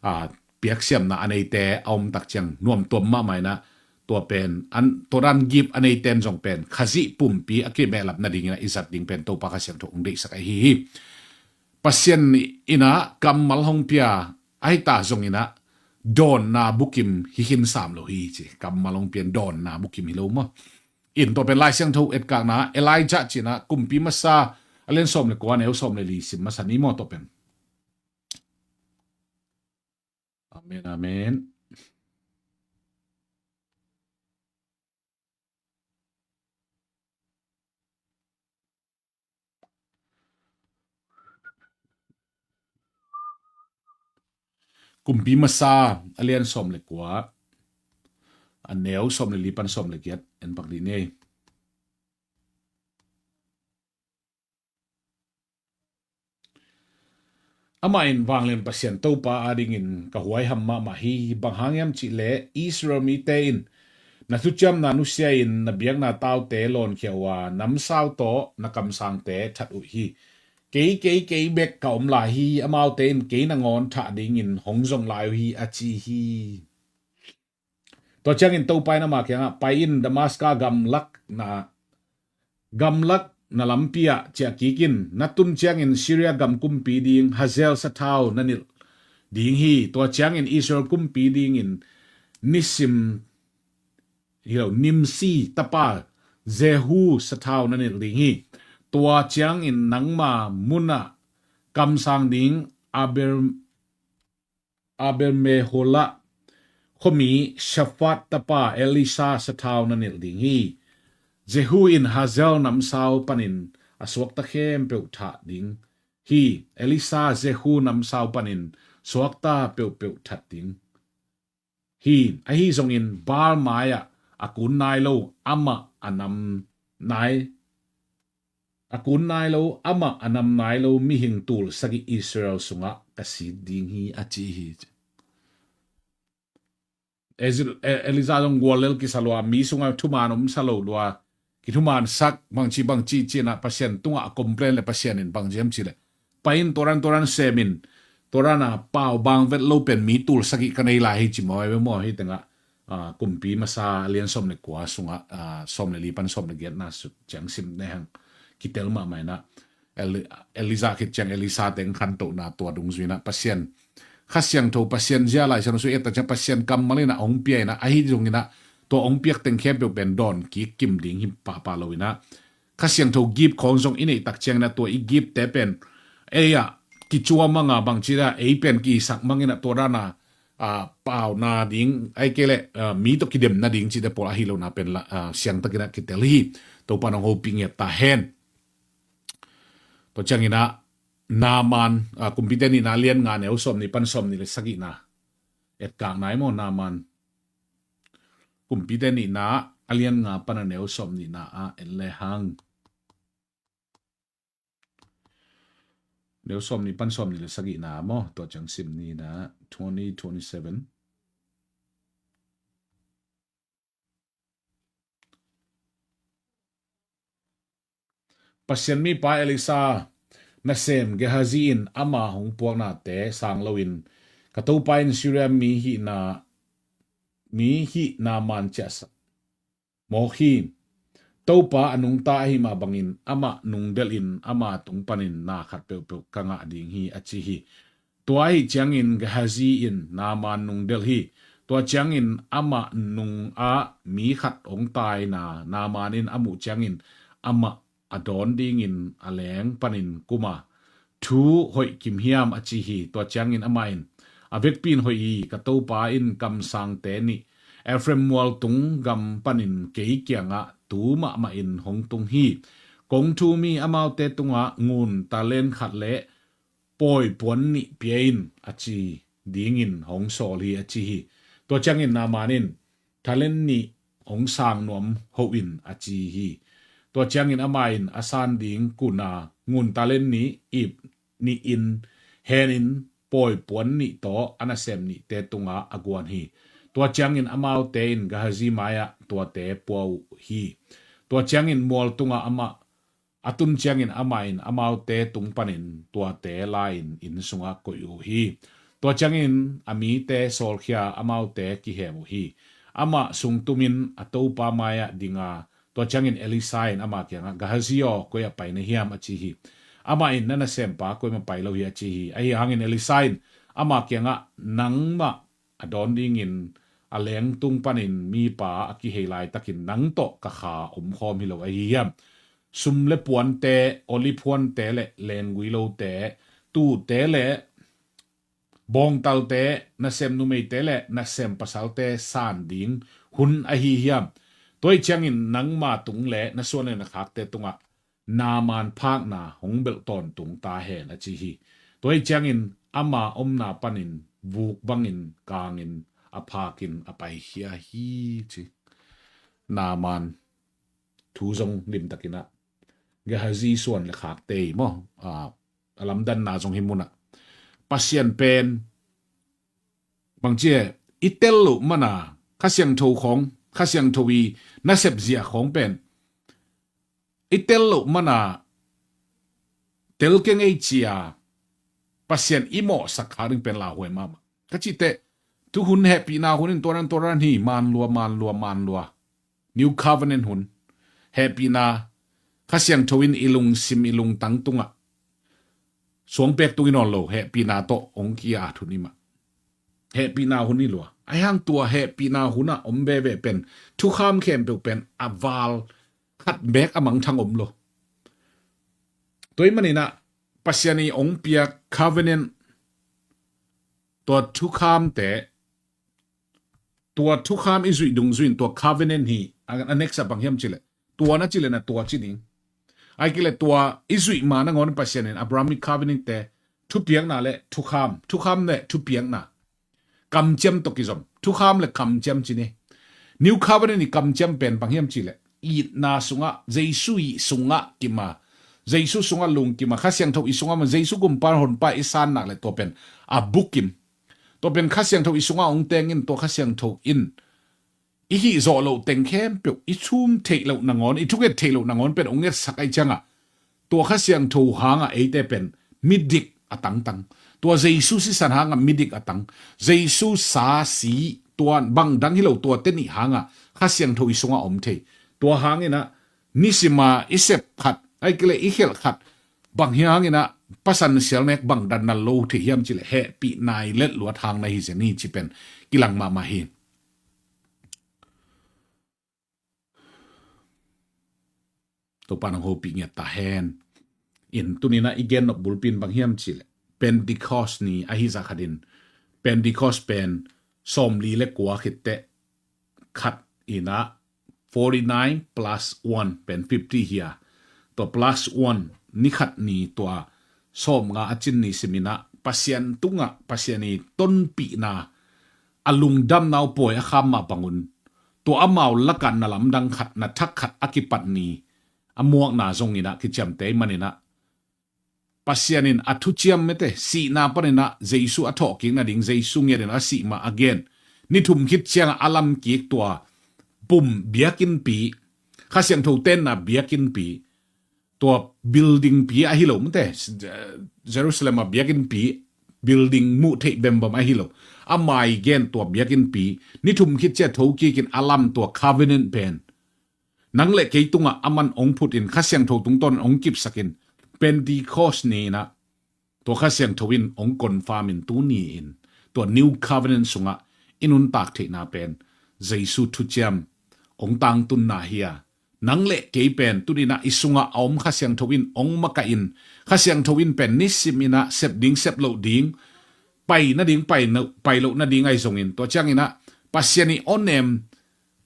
ah, piaksiamna a neite a om tak ciang nuamtuam mahmah inah tua pen an tua dan gift a neiten zong pen Khazih pumpi a kibehlap nadingin a i zat ding pen Topa Kha Siangtho ong deihsak ahi hi. Pasian inah kammal hong pia ahi ta zonginah dawnna bukim hi khin sam lo hi ci. Kammal hong pian dawnna bukim hi lo maw? In tua pen Lai Siangtho etkakna Elijah cinah Kumpi Masa a lian sawm le kua neu sawm le li sim masa ni maw tua pen. Amen, amen. Kumpi Masa a lian sawm le kua a neu sawm le li pan sawm le giat en pak dih ni. Amah in, Vanglian Pasian Topa adingin ka huaiham mahmah hi. Bang hang hiam cihleh Israel mite in na thuciamna nusia-in na biakna taute lawnkhia uh a, namsau tawh na kamsangte that uh hi. Kei, kei, kei bek ka om lai hi. Amaute in kei nangawn thah dingin hong zong lai uh hi, a ci hi. Tua ciangin Topa in ama kiangah, pai in, Damaska gamlak na, gamlak na lampi ah ciah kik in. Na tun ciangin Syria gam kumpi ding Hazael sathau na nilh ding hi. Tua ciangin Israel kumpi dingin Nisim, hi lo, Nimsi tapa Jehu sathau na nilh ding hi. Tua ciangin nangma munah kamsang ding Aber Abel-meholah khuami Shaphat tapa Elisha sathau na nilh ding hi. Jehu in Hazael namsau panin a suakta khempeuh thah ding hi. Elisha Jehu namsau panin suakta peuhpeuh that ding hi. Ahi zongin Baal mai-ah a kun nai lo, amah a nam nai a kun nai lo, amah a nam nai lo mihing tul sagih Israel sungah ka sit ding hi, a ci hi. Ezil-, E-, Elijah zong guallel kisa lua, mi sungah thuman omsa lo lua, kithumansak bangci bangci cinah Pasian tungah a complain le Pasian in bang ziam cileh, pai in, tuaran tuaran semin, tuarana pau bang vet lo pen mi tul sagih ka nei lai hi ci maw, maw hi tengah, ah, Kumpi Masa a lian sawm le kua sungah, ah, sawm le li pan sawm le giatna su-, ciang sim nehang kitel mahmah inah, Eli-, Elijah khit ciang Elisha teng khantohna tua dungzuinah Pasian Kha Siangtho Pasian zia Lai Siangtho sung i et tak ciang Pasian kammal in ah hong pia in ah, ahi zongin ah tua hong piak teng khempeuh pen dawn kik kim ding hi pahpah lo in ah, Kha Siangtho gift khawng zong i neih tak ciangin ah tua i gift te pen ei ah kicuam mang a, bangci a ei pen kisak mang in ah tua dan a, a, pauna ding, ahih kei leh, a, mi tawh kidemna ding cihte pawl ahi lohna pen la, a, siangtakin ah kitel hi. Topa in hong hopih ngiat ta hen. Tua ciangin ah Naaman, a, Kumpite Nihna a lian nga neu sawmnih pan sawmnih le sagihna. Etkak nai maw, Naaman? Kumpite Nihna a lian nga pan a neu sawmnihna ah en le hang. Neu sawmnih pan sawmnih le sagihna maw, tua ciang sim ni in ah, twenty twenty-seven. Pasian mipa Elisha nasem Gehazi in ama hong puaknate sang loin, ka topa in Syria mi hihna, mi hih Naaman ciahsak mawk hi. Topa a nungta ahi mah bangin amah nungdelhin ama tung panin na khat peuhpeuh ka ngah ding hi, a ci hi. Tua ahi ciangin Gehazi in Naaman nungdelh hi. Tua ciangin amah nungah mi khat hong taina Naaman in a muh ciangin amah a dawn dingin a leng panin kum a, thu hoih kim hiam, a ci hi. Tua ciangin amah in, a vekpi in hoih hi, ka topa in kamsangte nih Ephraim mualtung gam panin kei kiangah tu mahmah in hong tung hi. Kong thum hi, amaute tungah ngun talent khat le pawi puan nih pia in, a ci dingin hong sawl hi, a ci hi. Tua ciangin Naaman in, talent nih hong sang nuam hoh in, a ci hi. Tua ciangin amah in a san ding kuna ngun talent nih ip nih in, hen in pawi puan nih tawh a nasem nihte tungah a guan hi. Tua ciangin amaute in Gehazi mai-ah tuate pua uh hi. Tua ciangin mual tungah amah a tun ciangin amah in amaute tung panin tuate la-in inn sungah koih uh hi. Tua ciangin a mite sawlkhia amaute kihem uh hi. Amah sungtumin a topa mai-ah dinga, tua ciangin Elisha in ama kiangah, Gehazi aw, koi ah pai na hiam? a ci hi. Amah in, na nasempa koi mah pai lo hi, a ci hi. Ahi hangin Elisha in ama kiangah, nangmah a dawn dingin a lengtung panin mipa a kihei laitakin nang tawh ka kha omkhawm hi lo ahi hiam? Sum le puante, olive huante le lenggui lote, tuute le bawngtalte, nasem numeite le nasem pasalte san ding hun ahi hiam? Tua hi ciangin nangma tung le na suan le na khakte tungah Naaman phakna hong belh tawntung ta hen, a ci hi. Tua hi ciangin ama omna panin vuk bangin kangin a phakin a paikhia hi, ci. Naaman thu zong limtakin ah Gehazi suan le khakte hi maw? A, a lamdanna zong hi munah Pasian pen bangci e, i tel loh mana Kha Siangtho khawng, Kha Siangtho i nasep zia khawng pen i tel loh mana tel keng ei cia Pasian i mawhsak khak ding pen lauhuai mahmah. Ka cih teh, tu hun hehpihna hun in tuaran tuaran hi, manlua, manlua, manlua. New Covenant hun. Hehpihna, Kha Siangtho in i lungsim, i lungtang tungah suangpek tung i nawn lo, hehpihna tawh hong ki-at hun i mah. Hehpihna hun i lua. Ahi hang tua hehpihna hunah om veve pen thukham khempeuh pen a val khat beek a mangthang om lo. Tua hi maninah Pasian i hong piak covenant, tua thukhamte, tua thukham i zuih dungzuin tua covenant hi. A, a next a bang hiam cileh, tua na cileh na tua ci ding. Ai kileh tua i zuih ma nangawn Pasian in Abrahamic covenant te, thupiakna le thukham, thukham le thupiakna, kamciam tawh kizom. Thukham le kamciam ci ni. New Covenant i kamciam pen bang hiam cileh, itna sungah, Jesu i sungah kima, Jesu sungah lungkima, Kha Siangtho i sungah ma, Jesu kumpa honpa i sannak le tua pen a bukim. Tua pen Kha Siangtho i sungah hong tengin tua Kha Siangtho in i hih zawh loh teng khempeuh, i thum theih loh nangawn, i thunget theih loh nangawn pen hong ngetsak ahi ciangah, tua Kha Siangtho hangah eite pen midik a tangtang. Tua Jesu sisan hangah midik a tang. Jesu sa si, tua bang dang hi lo, tua te nih hangah Kha Siangtho i sungah om thei. Tua hanginah nisima i sep khat, ai kileh i khelh khat, bang hi hanginah pasan sial nek bang dan na lo thei hiam cih leh hehpih nai let luat hang na hi zen hi ci pen kilang mahmah hi. Topa nang hopih ngiat ta hen. In tuni-in ah i gen nop bulpi in bang hiam cih leh Pentecost ni ahi zah khat in, Pentecost pen sawmli le kua khit teh khat in ah forty nine plus one pen fifty hi a, tua plus one ni khat ni tua sawmnga a cin ni sim in ah Pasian tungah Pasian i tonpihna, a lungdamna uh pawi a kham mah bangun, tua amau lakah na lamdang khat, na thak khat a kipat ni a muakna zong in ah kiciamteh ahih manin ah Pasian in a thuciam mete, sihna panin ah Jesu a thawhkik nading, Jesu ngiat in a sih mah a gen, ni thum khit ciangah a lamkik tua pum biakinnpi, Kha Siangtho tenna biakinnpi, tua building pi ahi lo mate, Jerusalem a biakinnpi, building muh theih bembam ahi lo. A mai gen tua biakinnpi ni thum khit ciah thokik in a lam tua covenant pen, nang le kei tungah aman ong phut in Kha Siangtho tungtawn ong kipsak in, Pentecost ni in ah tua Kha Siangtho in ong confirm in tuni in tua new covenant sungah i nuntak theihna pen Jesu thuciam ong tangtunna hi a, nang le kei pen tuni in ah i sungah a om Kha Siangtho in ong makaih in, Kha Siangtho in pen nisim in ah sep ding sep loh ding, pai nading pai, pai loh nading ahi zongin, tua ciangin ah Pasian i awnem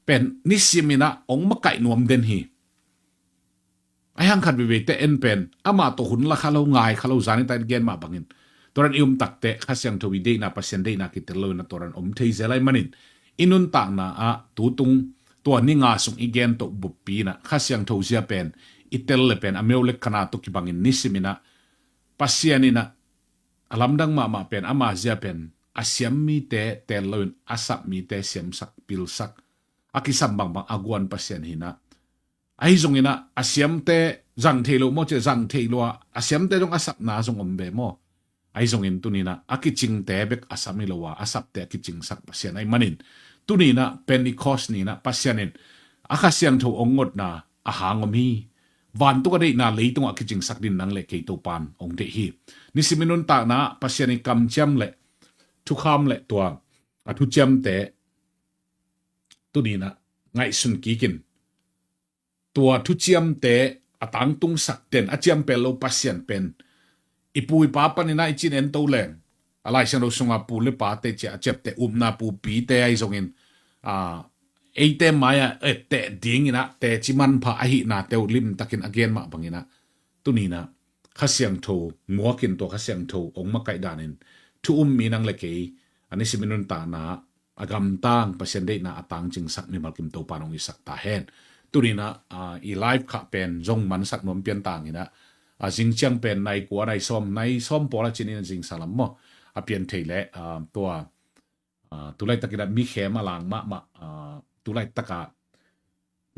pen nisim in ah ong makaih nuam den hi. Ahi hang khat veivei teh en pen amah tawh hun la kha lo, ngai kha lo, zan i ta in gen mah bangin, tua dan i um tak teh Kha Siangtho i deihna, Pasian deihna kitel lo in ah tua dan om thei zel ahih manin, i nuntakna ah tutung tua ni nga sung i gen tawh buppi in ah Kha Siangtho zia pen i tel le pen a myo le khana tawh kibangin nisim in ah Pasian in ah a lamdang mahmah pen ama zia pen a siam mite tel lo in a sap mite siamsak, pilsak, a kisam bangbang a guan Pasian hi in ah. Ahi zongin ah a siamte zang thei lo maw, cia zang thei lo a, a siamte zong a sapna zong om ve maw? Ahi zongin tuni in ah a kicingte bek a sap hi lo a, a sapte a kicingsak Pasian ahih manin, tuni in ah Pentecost ni in ah Pasian in a Kha Siangtho ong ngotna a hang om hi. Vantung a deihna leitungah kicingsak din nang le kei Topan ong deih hi. Nisim i nuntakna ah Pasian i kamciam le thukham le tua a thuciamte tuni in ah ngaihsun kik in, tua thuciamte a tangtungsak ten a ciampel lo Pasian pen i pu i pa panin ah i cin en to leng, a Lai Siangtho sunga pu le pate cia a ciapteh, upna pupite ahi zongin, a, eite mai-ah etteh dingin ah teci manpha ahihnate uh limtakin a gen mah bangin ah, tuni in ah Kha Siangtho muak in tua Kha Siangtho ong makaih danin thu um mi nang le kei a nisim i nuntakna a gamtang Pasian deihna a tangcingsak mimal kim Topan ong hisak ta hen. Tuni in ah, a, i live khah pen zong mansak nuam pian tang in ah, a, zing ciang pen nai kua, nai sawm, nai sawm pawl a cin in zingsa lam maw, a pian thei leh, a, tua, a, tulaitak in ah mi khem a lang mahmah, a, tulaitak ah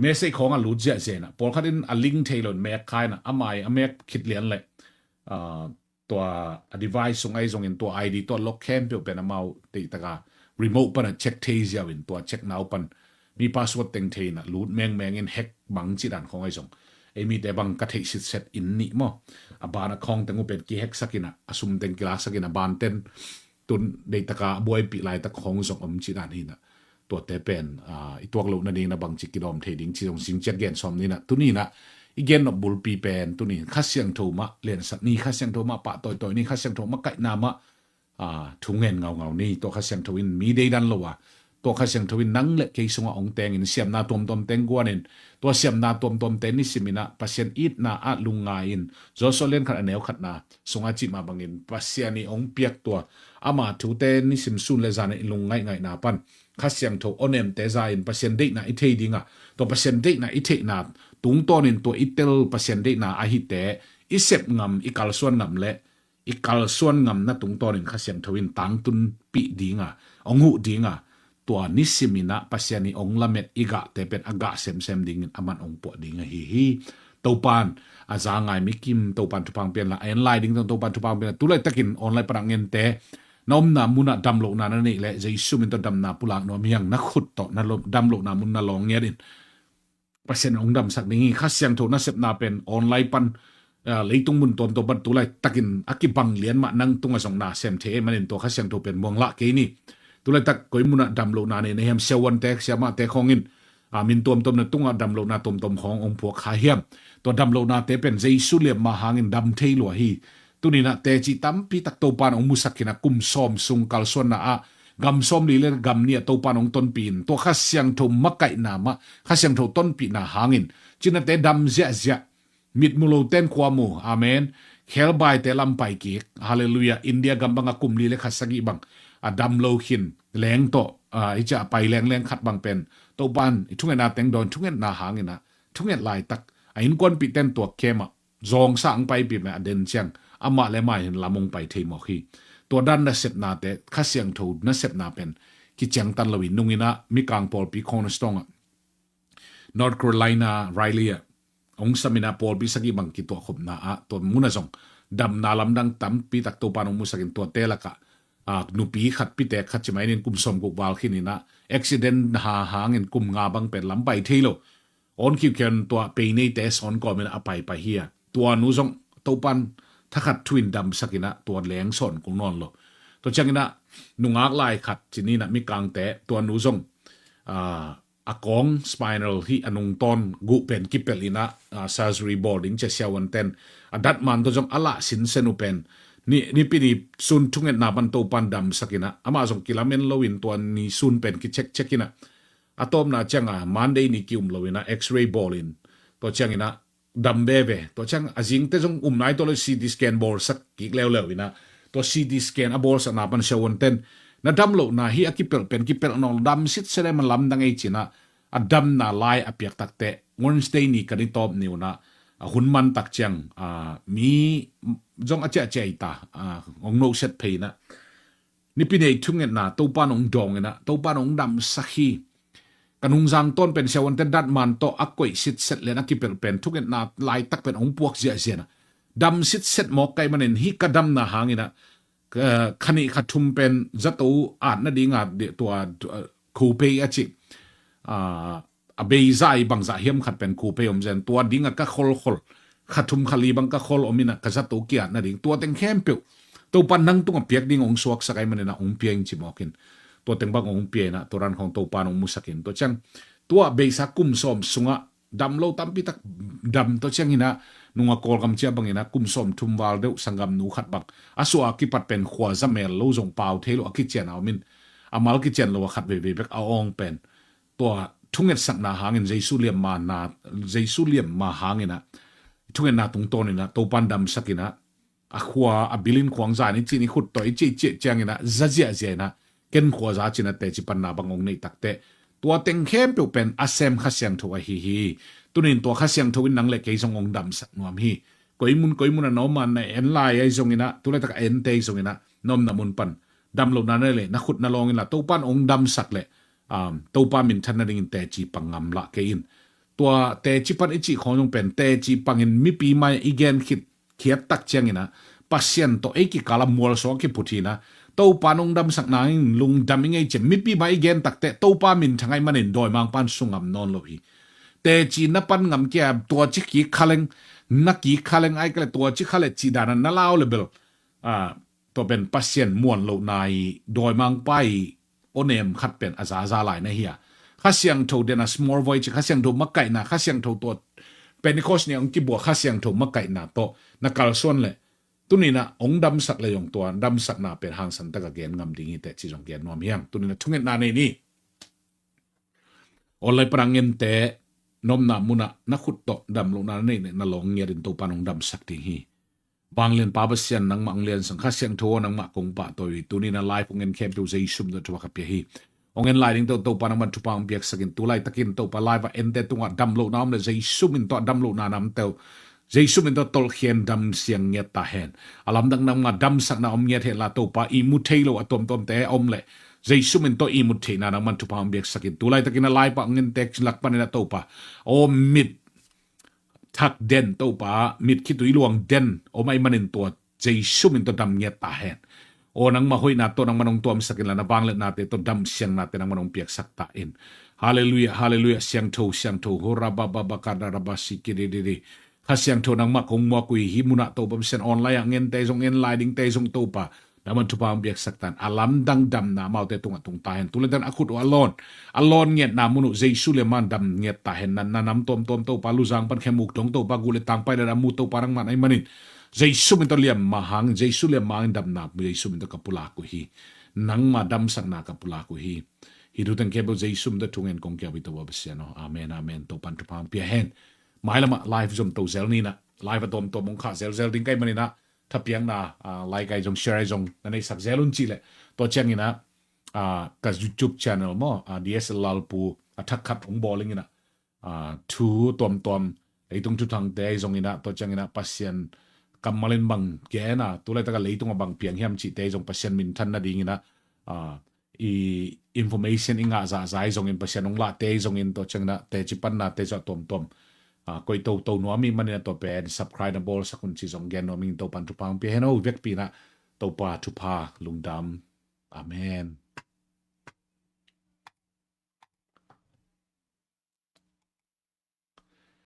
message khawng a lut ziahziah in ah, pawlkhat in a link thei lo in mek kha in ah, a mai a mek khit lian leh, a, tua a device sung ahi zongin tua I D tua lock khempeuh pen amau deihtak a remote pan a check thei ziau in, tua check na uh pan mi password teng thei in ah lut mengmeng in hack bang cih dan khawng ahi zong, ei mite bang ka theih sitset in nih maw, a ban a khawng teng uh pen kihacksak in ah, a sum teng kilaksak in ah, a ban ten tun deihtak a buaipih laitak khawng zong om cih dan hi in ah, tuate pen, a, i tuak loh nading in ah bangci kidawm thei ding ci zong zing ciat gen sawm ni in ah, tuni in ah i gen nop bulpi pen tuni in Kha Siangtho mah liansak ni, Kha Siangtho mah pahtawi tawi ni, Kha Siangtho mah kaihna mah, a, thu ngen ngaungau ni. Tua Kha Siangtho in mi deidan lo a, tua Kha Siangtho in nang le kei sungah ong teng in siamna tuamtuam teng guan in, tua siamna tuamtuam teng nisim in ah Pasian itna ah lungngai in, Joshua lian khat a neu khatna sungah cih mah bangin Pasian i ong piak tua ama thute nisim sun le zan in i lungngaih ngaihna pan Kha Siangtho awnemte za in Pasian deihna i thei ding a, tua Pasian deihna i theihna tungtawn in tua i tel Pasian deihna ahite i sep ngam, i kalsuan ngam le i kalsuan ngamna tungtawn in Kha Siangtho in tangtunpih ding a, ong huh ding a, tua nisim in ah Pasian i ong lamet i gahte pen a gah semsem dingin aman ong puah ding ahi hi. Topan a za ngai mi kim Topan thupha ong pian la, a en lai ding tawh Topan thupha ong pian la, tulaitakin online pan a ngente na omna munah damlohna na neih leh Jesu min tawh damna pulak nuam hi hang, na khut tawh na lo-, damlohna mun na lawng ngiat in. Pasian in ong damsak ding hi. Kha Siangtho nasepna pen online pan, leitung mun tuamtuam pan tu laitakin a kibang lian mah nang tungah zong na sem thei ahih manin tua Kha Siangtho pen muang lah kei ni. Tu laitak koi munah damlohna nei na hiam, siavuante siamahte khawng in a min tuamtuam na tungah damlohna tuamtuam khawng hong phuak kha hiam? Tua damlohnate pen Jesu liamma hangin dam thei lua hi. Tuninah teci tampi tak Topan hong musak hinah kum sawm sung kalsuanna ah gam sawm li le gam nih ah Topan hong tonpih in tua Kha Siangtho makaihna mah, Kha Siangtho tonpihna hangin cinate dam ziahziah, mitmu loten khua mu. Amen. Khelbaite lampai kik. Halleluiah. India gam bangah kum li le khat sagih bang a dam lo khin leng tawh, a, i ciah a pai lengleng khat bang pen Topan i thungetna teng dawn, thungetna hanginah thunget laitak a innkuanpihten tua kemah zawngsa ang paipih mah a den ciang amah le amah hin lam hong pai thei mawk hi. Tua dan nasepnate, Kha Siangtho nasepna pen kiciangtan lo in nunginah Mikang pawlpi Cornerstone ah North Carolina, Raleigh ah hong saminah pawlpi sagih bang kituahkhopna ah tua munah zong damna lamdang tampi tak Topan hong musakin tuate lakah a, nupi khat pitek khat cimah inin kum sawm guk val khininah accident ha hangin kum nga bang pen lam pai thei lo. On khiukhian tua pei neite sawn kawminah a paipai hi a, tua nu zong Topan thakhat thu in damsakinah tua leng sawn kul nawn lo. Tua cianginah nungak lai khat cininah Mikangte tua nu zong a, a kawng spinal hih a nungtawn guh pen kipelh inah, a, surgery bawl ding cia siavuanten a datman tawh zong a lah sinsen uh pen ni, nipi ni sun thungetna pan Topan damsakinah amah zong kilamen loin tua ni sun pen kichekchek inah a tawpna cianga Monday ni ki-um loinah X-ray bawlin tua cianginah dam veve. Tua ciang a zingte zong um nai tawh le C T scan bawlsak kik leuleu inah tua C T scan a bawlsakna pan siavuanten na damlohna hi a kipelh pen kipelh nawn lo, dam sitset e, man lamdang ei cinah a damna lai a piak takteh Wednesday ni kan i tawp ni unah a hun man tak ciang, a, mi zong a ciahciah i ta, a, hong nohsiat phei inah nipi nei thungetna Topan hong dawnginah Topan hong damsak hi. Ka nungzang tawn pen siavuante datman tawh a koih sitset len a kipelh pen thungetna laitak pen hong puak ziahziah inah dam sitset mawk ka hih manin hih ka damna hanginah kha nih kha thum pen zato at nadinga tua, a, copay a cih, a, a beizai bangzah hiam khat pen copay om zen, tua dinga ka kholkhol kha thum kha li bang ka khol om inah ka zato ki-at nading tua teng khempeuh Topan nang tungah piak ding hong suaksak ahih maninah hong pia in ci mawkin tua teng bang hong pia inah tua ran khawng Topan hong musakin tua ciang tua beisa kum sawm sungah dam lo tampi tak dam tua cianginah nunga Kawlgam ciah banginah kum sawm thum val deuh sanggamnu khat bang a suah a kipat pen khuaza mel lo zong pau thei lo a kician a omin a mal kician lo a khat veivei bek a awng pen tua thungetsakna hangin Jesu liamma na, Jesu liamma hanginah thungetna tungtawninah Topan damsakinah a khua a bilin khuang zan i cin i khut tawh i cih cianginah za ziahziah inah ken khuaza cinah teci panna bang hong neih takteh tua teng khempeuh pen a sem Kha Siangtho ahi hi. Tunin tua Kha Siangtho in nang le kei zong hong damsak nuam hi. Koi mun koi munah na om a, na en lai ahi zonginah tu laitak a ente ahi zonginah na omna mun pan damlohna nei le na khut na lawng inla Topan hong damsak le, um, Topa minthan nadingin teci pang ngam lah kei in. Tua teci pan i cih khawng zong pen teci pangin mipi mai i gen khit khiat tak cianginah Pasian tawh ei kikala mualsuak a kiphut hinah Topa nong damsakna in lungdam i ngei ciah mipi mai i gen takteh Topa minthang ahih manin dawimangpan sungam nawn lo hi. Teci na pan ngam kia tua ci kik khaleng, na kik khaleng ai kale tua ci khale cih dana na lau le bel, a, tua pen Pasian muan lohna i dawimangpa i awnem khat pen a zaza lai na hi a. Kha Siangtho den a small voice, Kha Siangtho makaihna, Kha Siangtho tua Pentecost ni a hong kibua Kha Siangtho makaihna tawh na kalsuan le tuninah hong damsak le zong tua damsakna pen hangsan taka gen ngam ding hi teh ci zong gen nuam hiang. Tuninah thungetna nei ni. Online pana ngente na omna munah na khut tawh damlohna na neih na lawng ngiatin Topan hong damsak ding hi. Vanglian Pa Pasian nangmah hong liansang, Kha Siangtho aw nangmah kong pahtawi. Tuni na live hong en khempeuh Jesu min tawh thupha ka pia hi. Hong en lai dingte uh Topa nangmah thupha hong piaksakin tu laitakin Topa live a ente tungah damlohna om le Jesu min tawh damlohna namte uh Jesu min tawh tolhkhian damsiang ngiat ta hen. A lamdang nangmah damsakna om ngiat henla Topa ihmu thei lo a tuamtuamte om le Jesu min tawh ihmut theihna nangmah thupha hong piaksakin tu laitakin a live a hong ente lak paninah Topa aw mit thak den Topa mit khitui luang den om ahih manin tua Jesu min tawh dam ngiat ta hen. Aw nangmah hoihna tawh nangmah hong tuamsakin la na vangliatnate tawh damsiangnate nangmah hong piaksak ta in. Halleluiah, halleluiah, siangtho, siangtho, hurabababakadarabasikidididi. Kha Siangtho nangmah kong muak uh hi. Hih munah Topa Pasian online ah ngente zong, en lai dingte zong Topa nangman thupha hong piaksak tan. A lamdang damna amaute tungah tung ta hen. Tuletan a khut uh a lawn, a lawn ngetna mun uh Jesu liamma in dam nget ta hen. Na, na nam tuamtuam Topa Luzang pan Khemuk dong Topa guh le tang pai le a mu Topa nangman ahih manin Jesu min tawh liamma hangin, Jesu liamma hangin damna Jesu min tawh ka pulak uh hi. Nangma damsakna ka pulak uh hi. Hih thu teng khempeuh Jesu min tawh thungen kong kiau hi Topa Pasian aw. Amen, amen. Topan thupha hong pia hen. Mailamah live zom to zel ni nah. Live a tuamtuam hong khah zelzel ding ka hih manin ah thapiakna, ah, like ai zong, share ai zong na neisak zel un cih leh tua ciangin ah, ah, ka YouTube channel maw, ah, D S L Lalpu a thak khat hong bawl ing in ah, ah, thu tuamtuam, leitung thuthangte ai zongin ah, tua ciangin ah Pasian kammal in bang gen a, tu laitak a leitung ah bang piang hiam cihte ai zong Pasian minthan nadingin ah, ah, i information i ngah zahzah ai zongin, Pasian hong lahte ai zongin, tua ciangin ah teci panna te zong a tuamtuam, ah, koih toto nuam ih manin ah tua pen subscribe na bawlsak un cih zong gen nuam ing. Topan thupha hong pia hen aw. Vekpi in ah Topa thupha, lungdam. Amen.